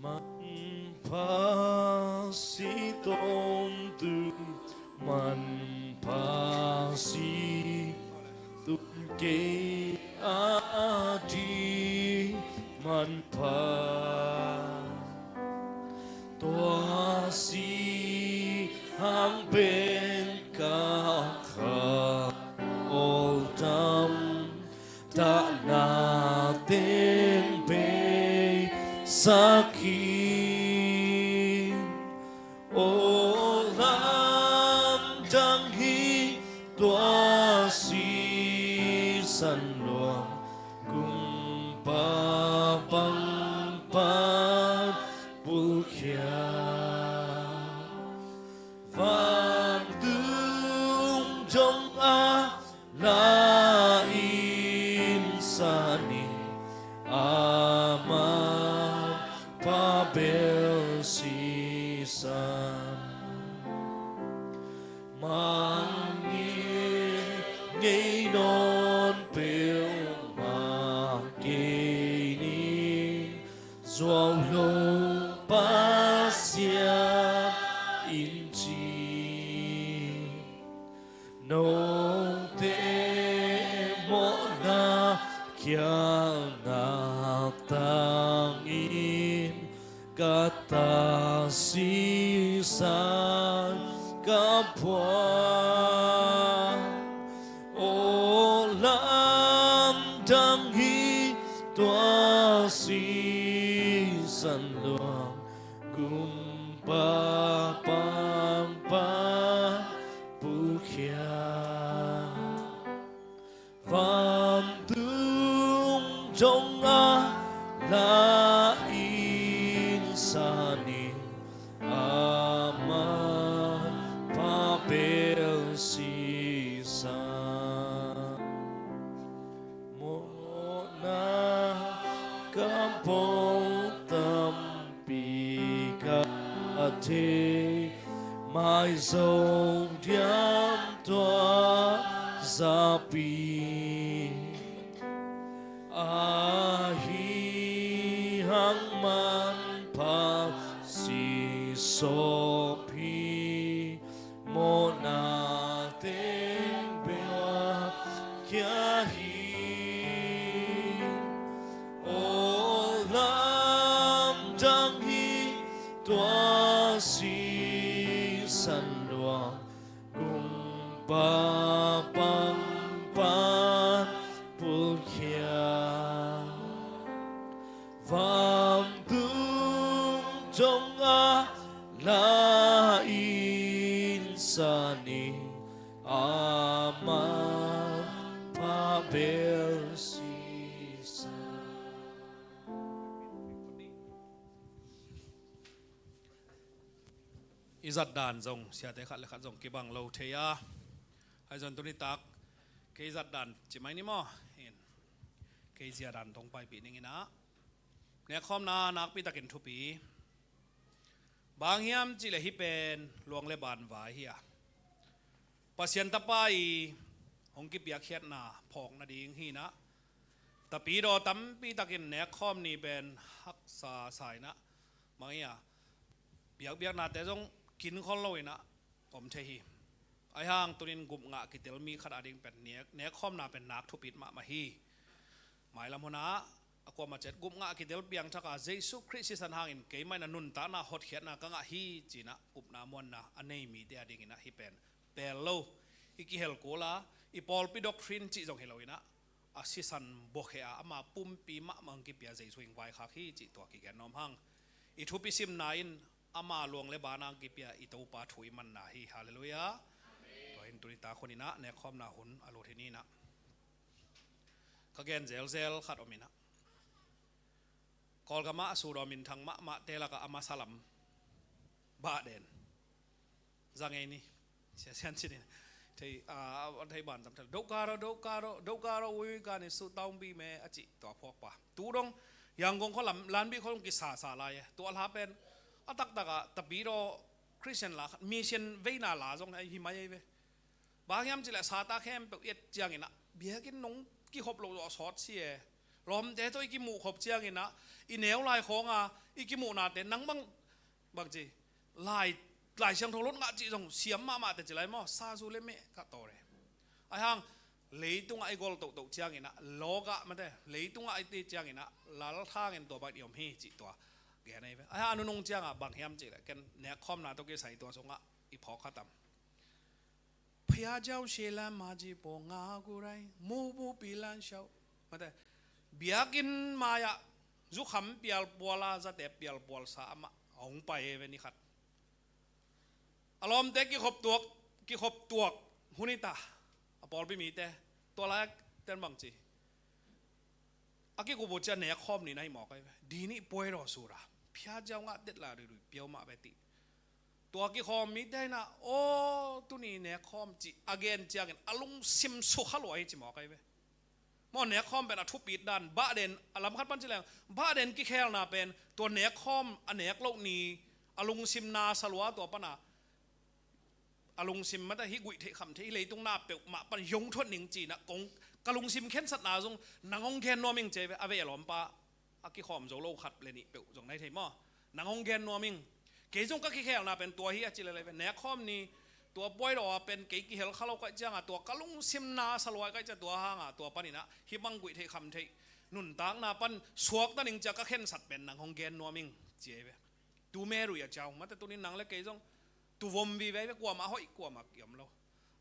Manpha si tawntung, manpha si tawntung kei a ding manpha. Tua si hang pen ka kha awldam, tahna teng beisak hi. khia. Vantung dong a la in sa ni, a man pha bel sisan. Mangngilh ngei nawn peuhmah kei ni, zuau lo Pasian in ci. Note mawhna kiangah tangin ka ta sisan ka phuang. Aw lamdang hi tua sisan luang, gumpa pangpang pulkhia. Vantung dong a la in sa ni, a man pha bel sisan. Mawhna ka pau tampi ka thei, mai zo diam tua zapi. Ahi hang man pha sisawp hi, mawhna teng bel khia hi. Aw lamdang hi tua sisan luang, gumpa pangpang pulkhia. Vantung dong a la in sa ni, a man pha bel sisan. I zatdan zong siate khat le khat zong kibang lo thei a, ahi zong tuni tak kei zatdan ci mai ni maw? In, kei ziadan tong paipih ning in ah, nekkhawmna nakpi takin thupi. Bang hiam cih leh hih pen luang le ban vai hi a, Pasian Tapa i hong kipiakkhiatna phawk nading hi in ah, tapidaw tampi takin nekkhawm ni pen haksa sa in ah, bang hi a, biakbiaknate zong kin khol lo in ah om thei hi. Ahi hang tunin gupngah kitel mi khat ading pen nek, nekkhawmna pen nak thupit mahmah hi. Mailam hun ah a kuamah ciat gupngah kitel piangthak a, Jesu Khrih sisan hangin keimah in a nuntakna hotkhiatna ka ngah hi ci in ah upna muanna a nei mite ading in ah hih pen pel lo, i kihel kul a, i pawlpi doctrine cih zong hi lo in ah, a sisan buakhia a, ama pumpi mahmah hong kipia Jesu in vaikhak hi cih tua kigen nuam hang. I thupi simna in ama luang le bana hong kipia i Topa thu i manna hi. Halleluiah. Tua in tuni tak hun in ah nekkhawmna hun a lut hi ni in ah, ka gen zelzel khat om in ah, Kawlgam ah a sut aw minthang mahmahte lakah a masa lam Bah Den. Za ngei ni. Sia Sian ci ni. Thei, a, a thei ban tam thei. Dokaro, dokaro, dokaro, ui ka ni su taung bi me a ci tua phuak pa. Tu dong, Yangon khaw lam, Lanbi khaw dong kisasa lai e. Tua hla pen, a taktak a, tapidaw Christian la khat, mission veina la zong hi mai ei ve. Bang hiam cih leh sata khempeuh i et ciangin ah, biakinn nong kikhop loh zawh sawt si e. Lawmte tawh i kimuh khop ciangin ah, i neu lai khawng a, i kimuhnate nang bang, bang ci, lai, Lai Siangtho lot ngah cih zong siam mahmah te ci lai maw, sa zu le meh ka tawh le. Ahi hang, leitungah i gol tohtoh ciangin ah, lawgah mate, leitungah i ti ciangin ah, lalthangin tua bang i om hi cih tua gen ahi ve. Ahi hang a nunung ciangah bang hiam cih leh, ken nekkhawmna tawh kisai tua sungah i phawk kha tam. Phaya jau shela maji po nga gurai, mubu pilan shau. Mate, biakinn mai-ah zukham pialpual a, zate pialpual sa amah a hong pai e ve ni khat. A lawmte kikhop tuak, kikhop tuak hun hi ta, a pawlpi mite. Tua lai-ah ten bang ci. A kikup uh ciang nekkhawm ni na hi mawk ahi ve. Di nih puai daw sura. Phia ziau ngah det lai ruirui piau mah ve ti. Tua kikhawm mite in ah, aw, tuni nek khawm ci a gen ciangin a lungsim sukha lua hi ci mawk ahi ve. Maw, nek khawm pen a thupit dan, bah den, a lam khat pan ci leng, bah den kikhelna pen tua nek khawm a nek loh ni a lungsim na sa lua, tua pan a a lungsim mah ta hi guih theih kham theih hi leitung na peuhmah pan hong thuat ning ci-in ah kong, ka lungsim khensatna zong nang hong gen nuam ing ci ve, a vei a lawmpa a kikhawm zo lo khat le nih peuh zong na hi thei maw. Nang hong gen nuam ing. Kei zong ka kikhelna pen tua hi a ci lel ve. Nek khawm ni tua puai lo a pen kei kihel kha lo ka hih ciangin tua ka lungsim na sa lua ka hih ciang tua hangin tua panin ah hih bang guih theih kham theih nuntakna pan suakta ning ci-a ka khensat pen nang hong gen nuam ing ci ahi ve. Tu me rui a ciau mah ta tunin nang le kei zong tu vom vive ve, kuamah hoih kuamah kiam lo.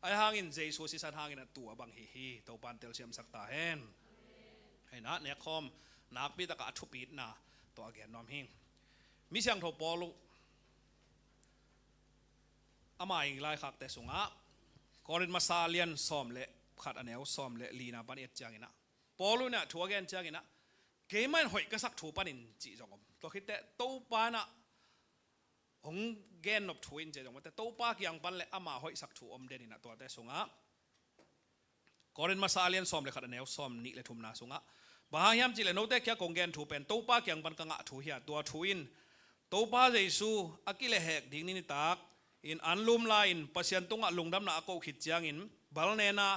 Ahi hangin Jesu sisan hangin a tu a bang hi hi. Topan telsiamsak ta hen. Hei na, nek khawm nakpi takah a thupitna tawh a gen nuam hi. Mi siangtho Paul uh ama i laikhakte sungah Korin masa lian sawm le khat a neu sawm le lina pan et ciangin ah Paul uh in ah thu a gen ciangin ah keimah in hoih ka sak thu panin cih zong om. Tua khit teh Topa in ah hong gen nop thu in ci zong mah teh Topa kiang pan le ama hoihsak thu om den in ah tuate sungah Korin masa a lian sawm le khat a neu sawm nih le thumna sungah bang hang hiam cih leh note kiang kong gen thu pen Topa kiang pan ka ngah thu hi a, tua thu in Topa Jesu a kilehhek ding ni nitak in anlum lai-in Pasian tungah lungdamna a koh khit ciangin bal nen a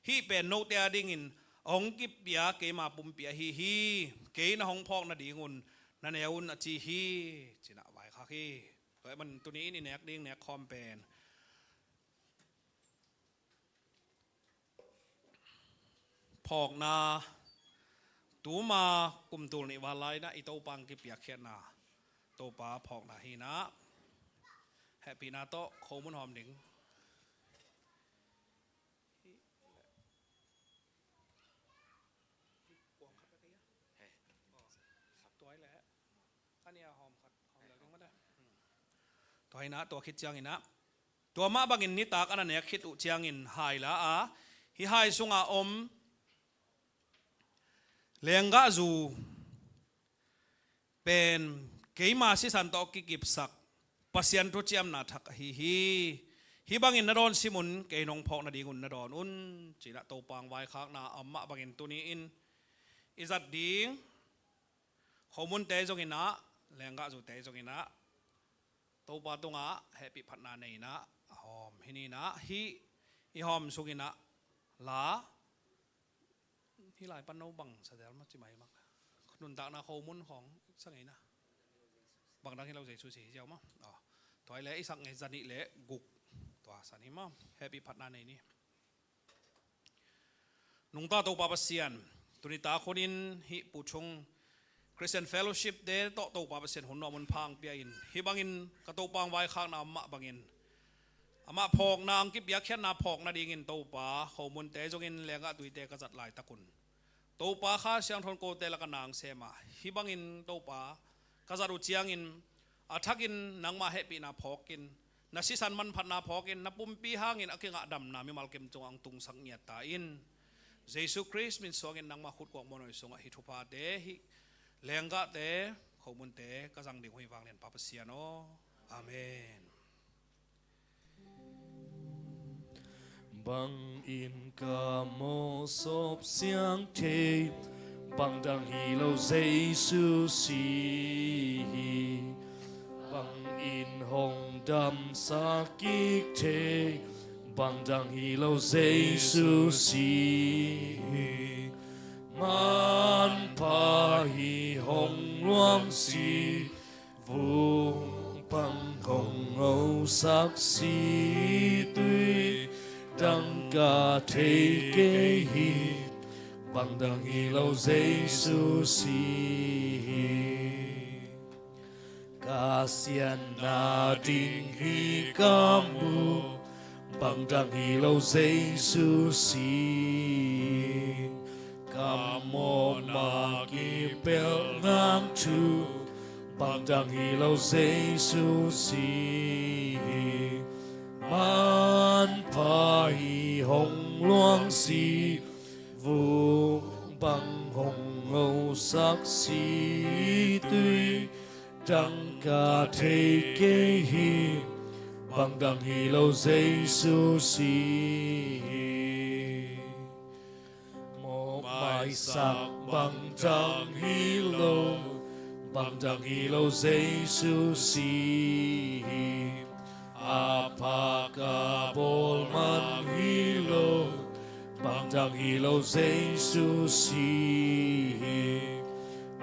hih pen note a dingin hong kipia keima pumpi ahi hi. Kei na hong phawk nadingun na ne un a ci hi, ci-in ah vaikhak hi. Tua ahih manin tuni in i nek ding nek khawm pen phawkna, tuma kum tul nih val lai-in ah i Topa hong kipiakkhiatna Topa phawkna hi-in ah hehpihna tawh khomun hawm ding. Tua hi-in ah tua khit ciangin ah tua mah bangin nitak a na nek khit uh ciangin hai la a, hih hai sunga om lenggahzu pen keima sisan tawh kikipsak Pasian thuciamna thak ahi hi. Hih bangin na dawn sim un, kei nong phawk nadingun na dawn un, ci-in ah Topa hong vaikhakna a om mah bangin tuni in i zat ding khomunte zongin ah, lenggahzute zongin ah Topa tungah hehpih phatna nei-in ah a hawm hi-in ah, hih i hawm sungin ah la hih lai pan no bang sa zel mah ci mai mah. Nuntakna khomun khawng sa ngei na. Bang dang hi lo Jesu si hi ziau mah. Aw. Tua hi leh i sak ngei za nih le guk. Tua san hi mah. Hehpih phatna nei ni. Nungta Topa Pasian, tuni tak hunin hih Pu Chung Christian Fellowship te tawh Topa Pasian hun nuam hun pha hong pia in, hih bangin ka Topa hong vaikhakna a om mah bangin amah phawkna hong kipiakkhiatna phawk nadingin Topa khomunte zongin lenggahzuite ka zat laitakun Topa Kha Siangtho in kote lakah na hong sem a, hih bangin Topa ka zat uh ciangin a thakin nangmah hehpihna phawkin, na sisan manphatna phawkin, na pumpi hangin a kingah damna mimal kim cungah hong tungsak ngiat ta in. Jesu Khrist min suangin nangmah khutkuak muanhuai sungah hih thuphate, hih lenggahte, khomunte ka zang ding uh hi, vanglianpa Pasian aw. Amen. Bangin ka mawhsawp siang thei, bang dang hi lo Jesu si hi. Bangin hong damsak kik thei, bang dang hi lo Jesu si hi. Manpha hi hong luang si, vung pang hong ngosak si, tui dang ka thei kei hi, bang dang hi lo Jesu si hi. Ka siatna ding hi ka mu, bang dang hi lo Jesu si. Ka mawhna kipelh ngam thu, bang dang hi lo Jesu si. Manpha hi hong luang si, vung bang hong ngosak si, tui dang ka thei kei hi, bang dang hi lo Jesu si hi. Mawhmaisak bang dang hi lo, bang dang hi lo Jesu si hi. A phak a bawl man hi lo, bang dang hi lo Jesu si hi.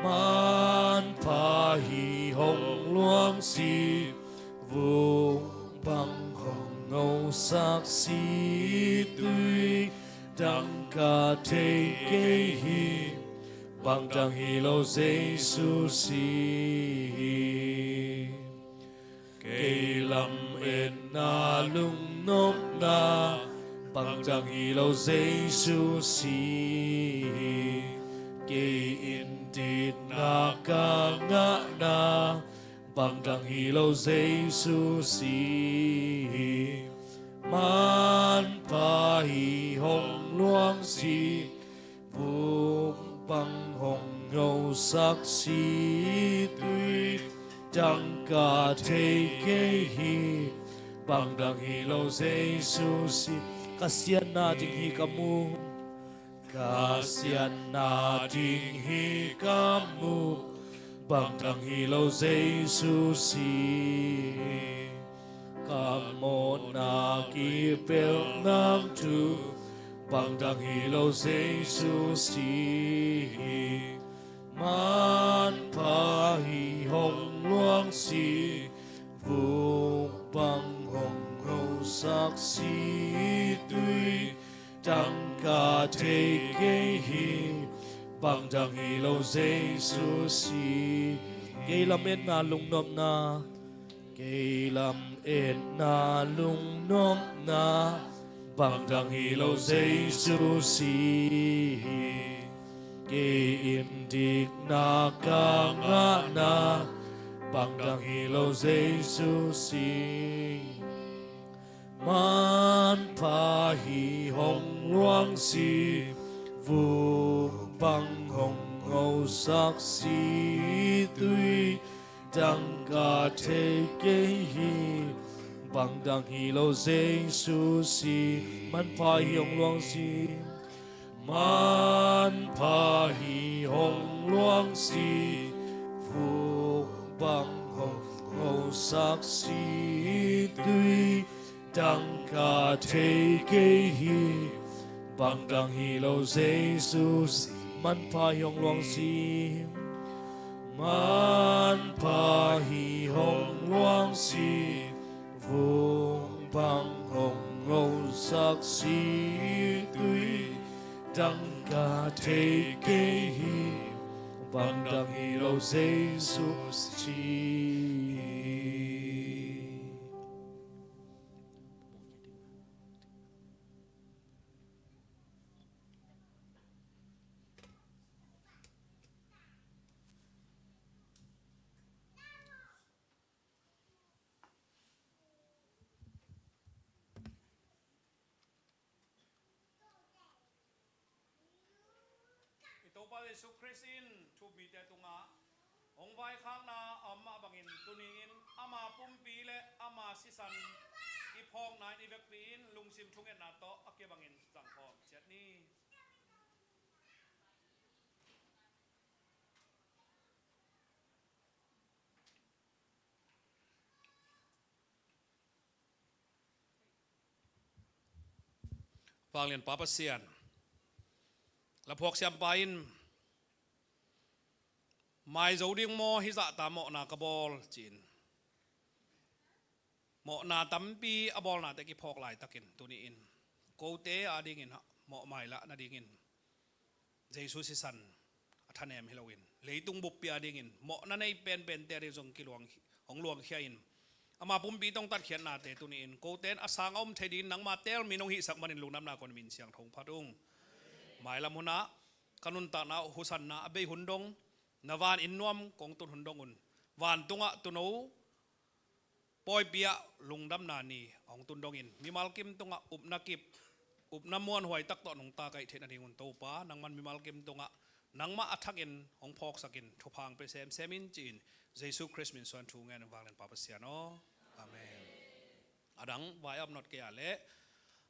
Manpha hi hong luang si, vung bang hong ngosak si, tui dang ka thei kei hi, bang dang hi lo Jesu si hi. Kei lam etna lungnopna, bang dang hi lo Jesu si hi. Kei indikna ka ngahna, bang dang hi lo Jesu si hi. Manpha hi hong luang si, vung bang hong ngosak si, tui dang ka thei kei hi, bang dang hi lo Jesu si. Ka siatna ding hi ka mu, ka siatna ding hi ka mu, bang dang hi lo Jesu si hi. Ka mawhna kipelh nang thu, bang dang hi lo Jesu si hi. Manpha hi hong luang si, vung bang hong ngosak si, tui dang ka thei kei hi, bang dang hi lo Jesu si. Kei lam etna lungnopna, kei lam etna lungnopna, bang dang hi lo Jesu si hi. Kei indikna ka ngahna, bang dang hi lo Jesu si hi. Manpha hi hong luang si, vung bang hong ngosak si, tui dang ka thei kei hi, bang dang hi lo Jesu si. Manpha hi hong luang si, manpha hi hong luang si, vung bang hong ngosak si, tui dang ka thei kei hi, bang dang hi lo Jesu si. Manpha hi hong luang si, manpha hi hong luang si, vung bang hong ngosak si, tui dang ka thei kei hi, bang dang hi lo Jesu si hi. I Topa Jesu Khrist in thu-um mite tungah hong vaikhakna a om mah bangin, tuni-in ama pumpi le ama sisan i phawkna in i vekpi-in lungsim thungetna tawh a kibangin zangkhawm ciat ni. Vanglianpa Pasian, laphuak siampa in, mai zo ding maw, hih zahta mawhna ka bawl, ci-in mawhna tampi a bawlnate kiphawk laitakin, tuni-in kote adingin mawhmai lah nadingin Jesu sisan a thanem hi loin, leitung buppi adingin mawhna nei penpente ading zong kiluang, hong luangkhia in, ama pumpi tawh hong tatkhiatnate tuni-in kote in a sang a om thei dingin nangma teel min hong hihsak manin lungdamna kong min siangtho phat ung. Mailam hunah ka nuntakna uh husanna a bei hun dong, na van inn nuam kong tun hun dong un, vantungah tuuno pawipi-ah lungdamna ni a hong tun dongin, mimal kim tungah upna kip, upna muanhuai tak tawh nungta kaih theih nadingun Topa, nangman mimal kim tungah Nangmah a thakin hong phawksakin thupha hong pia semsem in ci-in Jesu Khrist min suang thu ngen in vang lian Pa Pasian aw. Amen. A dang vai upload kei a leh,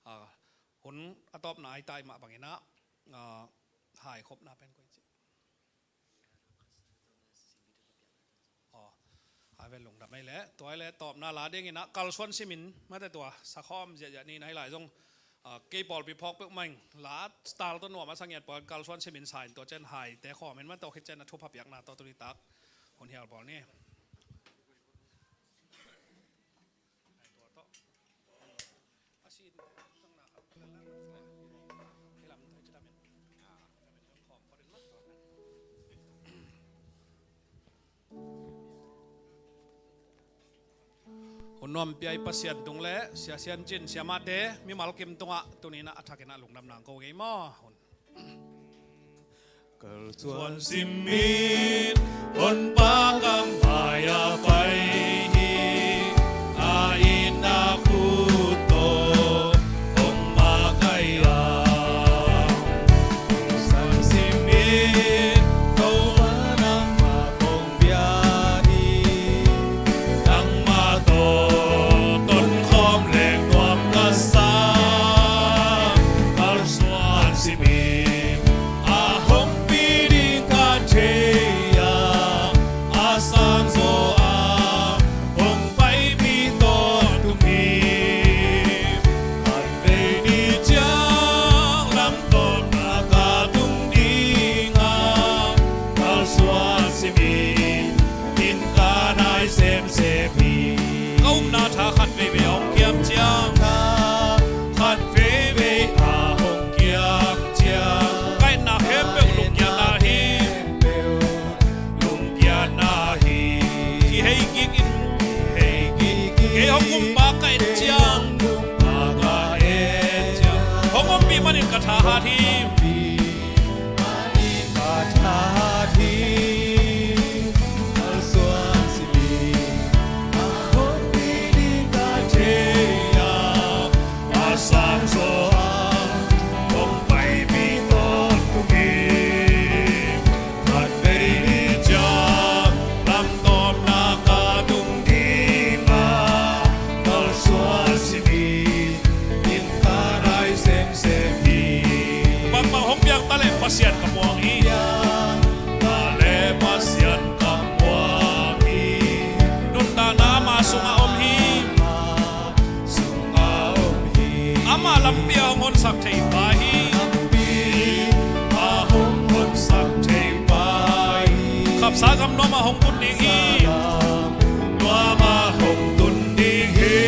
ah, hun a tawpna ai tai mah bangin ah, ah, hai khopna pen koi ci. Aw, a vel lungdam ei leh, tua ei leh tawpna la dingin ah kalsuan simin, mate tua, sakhawm ziahziah ni na hi lai zong, ah, kei pawlpi phawk peuh mah ing, la style tawh nuam a sa ngiat pawl kalsuan simin sa in tua ciang haite khawm in mate tua khit ciang a thupha piakna tawh tuni tak hun hial pawl ni. Hun nuam piai Pasian tung le Sia Sian Cin siamate mimal kim tungah tuni-in a thakin ah lungdam nang ko ngei maw? Hun. Kalsuan simin honpa kam mai a pai hi, a inn a khut tawh hong makaih a. Kalsuan simin Topa nangmah kong bia hi, nangmah tawh tonkhawm leng nuam ka sa. Kalsuan simin a hong pi ding ka thei a, a sang zaw a hong paipih tawntung hi. Khatvei ni ciang lamtawmna ka tung ding a, kalsuan simin inn ka nai semsem hi. Ka upna tha khat veivei a hong kiam ciang, tha khat veivei a hong kiam ciang, ka etna khempeuh lungkiatna hi. Lungkiatna hi. Kihei kik in, kihei kik in. Kei hong kumpa ka et ciang, kumpa ka et ciang, hong ompih manin ka thahat hi. Manin ka thahat hi. Kalsuan simin a hong pi ding ka thei a, a sang zaw a hong paipih tawntung hi. Khatvei ni ciang lamtawmna ka tung ding a, kalsuan simin inn ka nai semsem hi. Bangbang hong piang ta leh Pasian ka muang hi. Piang ta leh Pasian ka muang hi. Nuntakna ama sungah om hi. Ama sungah om hi. Ama lampi a hong honsak thei pa hi. Lampi a hong honsak thei pa hi. Khapsa gam nuam a hong tun ding hi. Khapsa gam nuam a hong tun ding hi.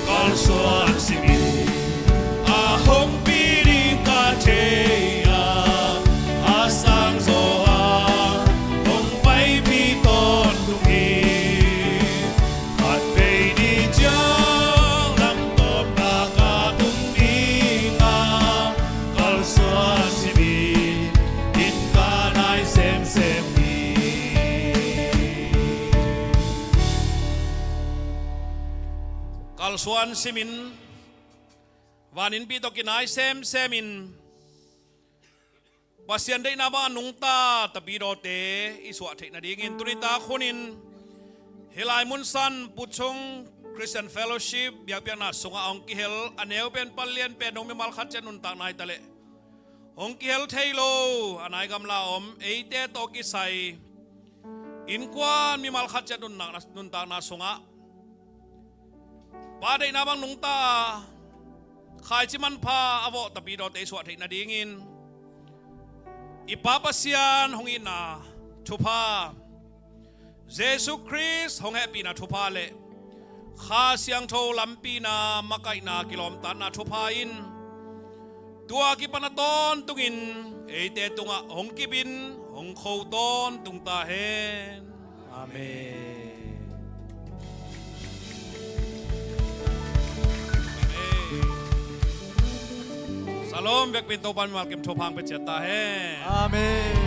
Kalsuan simin a hong pi ding ka thei a, a sang zaw a hong paipih tawntung hi. Khatvei ni ciang lamtawmna ka tung ding a, kalsuan simin inn ka nai semsem hi. Kalsuan simin van innpi tawh kinai semsem in Pasian deihna bang a nungta Tapidawte i suah theih nadingin tuni tak hunin hih lai mun san Puchung Christian Fellowship biakpiakna sungah hong kihel a neu pen pan lian pen dong mimal khat ciat nuntakna hi ta leh hong kihel thei lo a nai gamla om eite tawh kisai innkuan mimal khat ciat nuntakna, nuntakna sungah Pa deihna bang nungta a khaici manpha a vawh Tapidawte i suah theih nadingin i Pa Pasian hong itna thupha, Jesu Khrist hong hehpihna thupha le Kha Siangtho lampina makaihna kilawmtatna thupha in tua kipan a tawntungin eite tungah hong kipin hong kho tawntung ta hen. Amen. Amen. Shalom, vekpi in Topa mimal kim thupha hong pia ciat ta hen. Amen.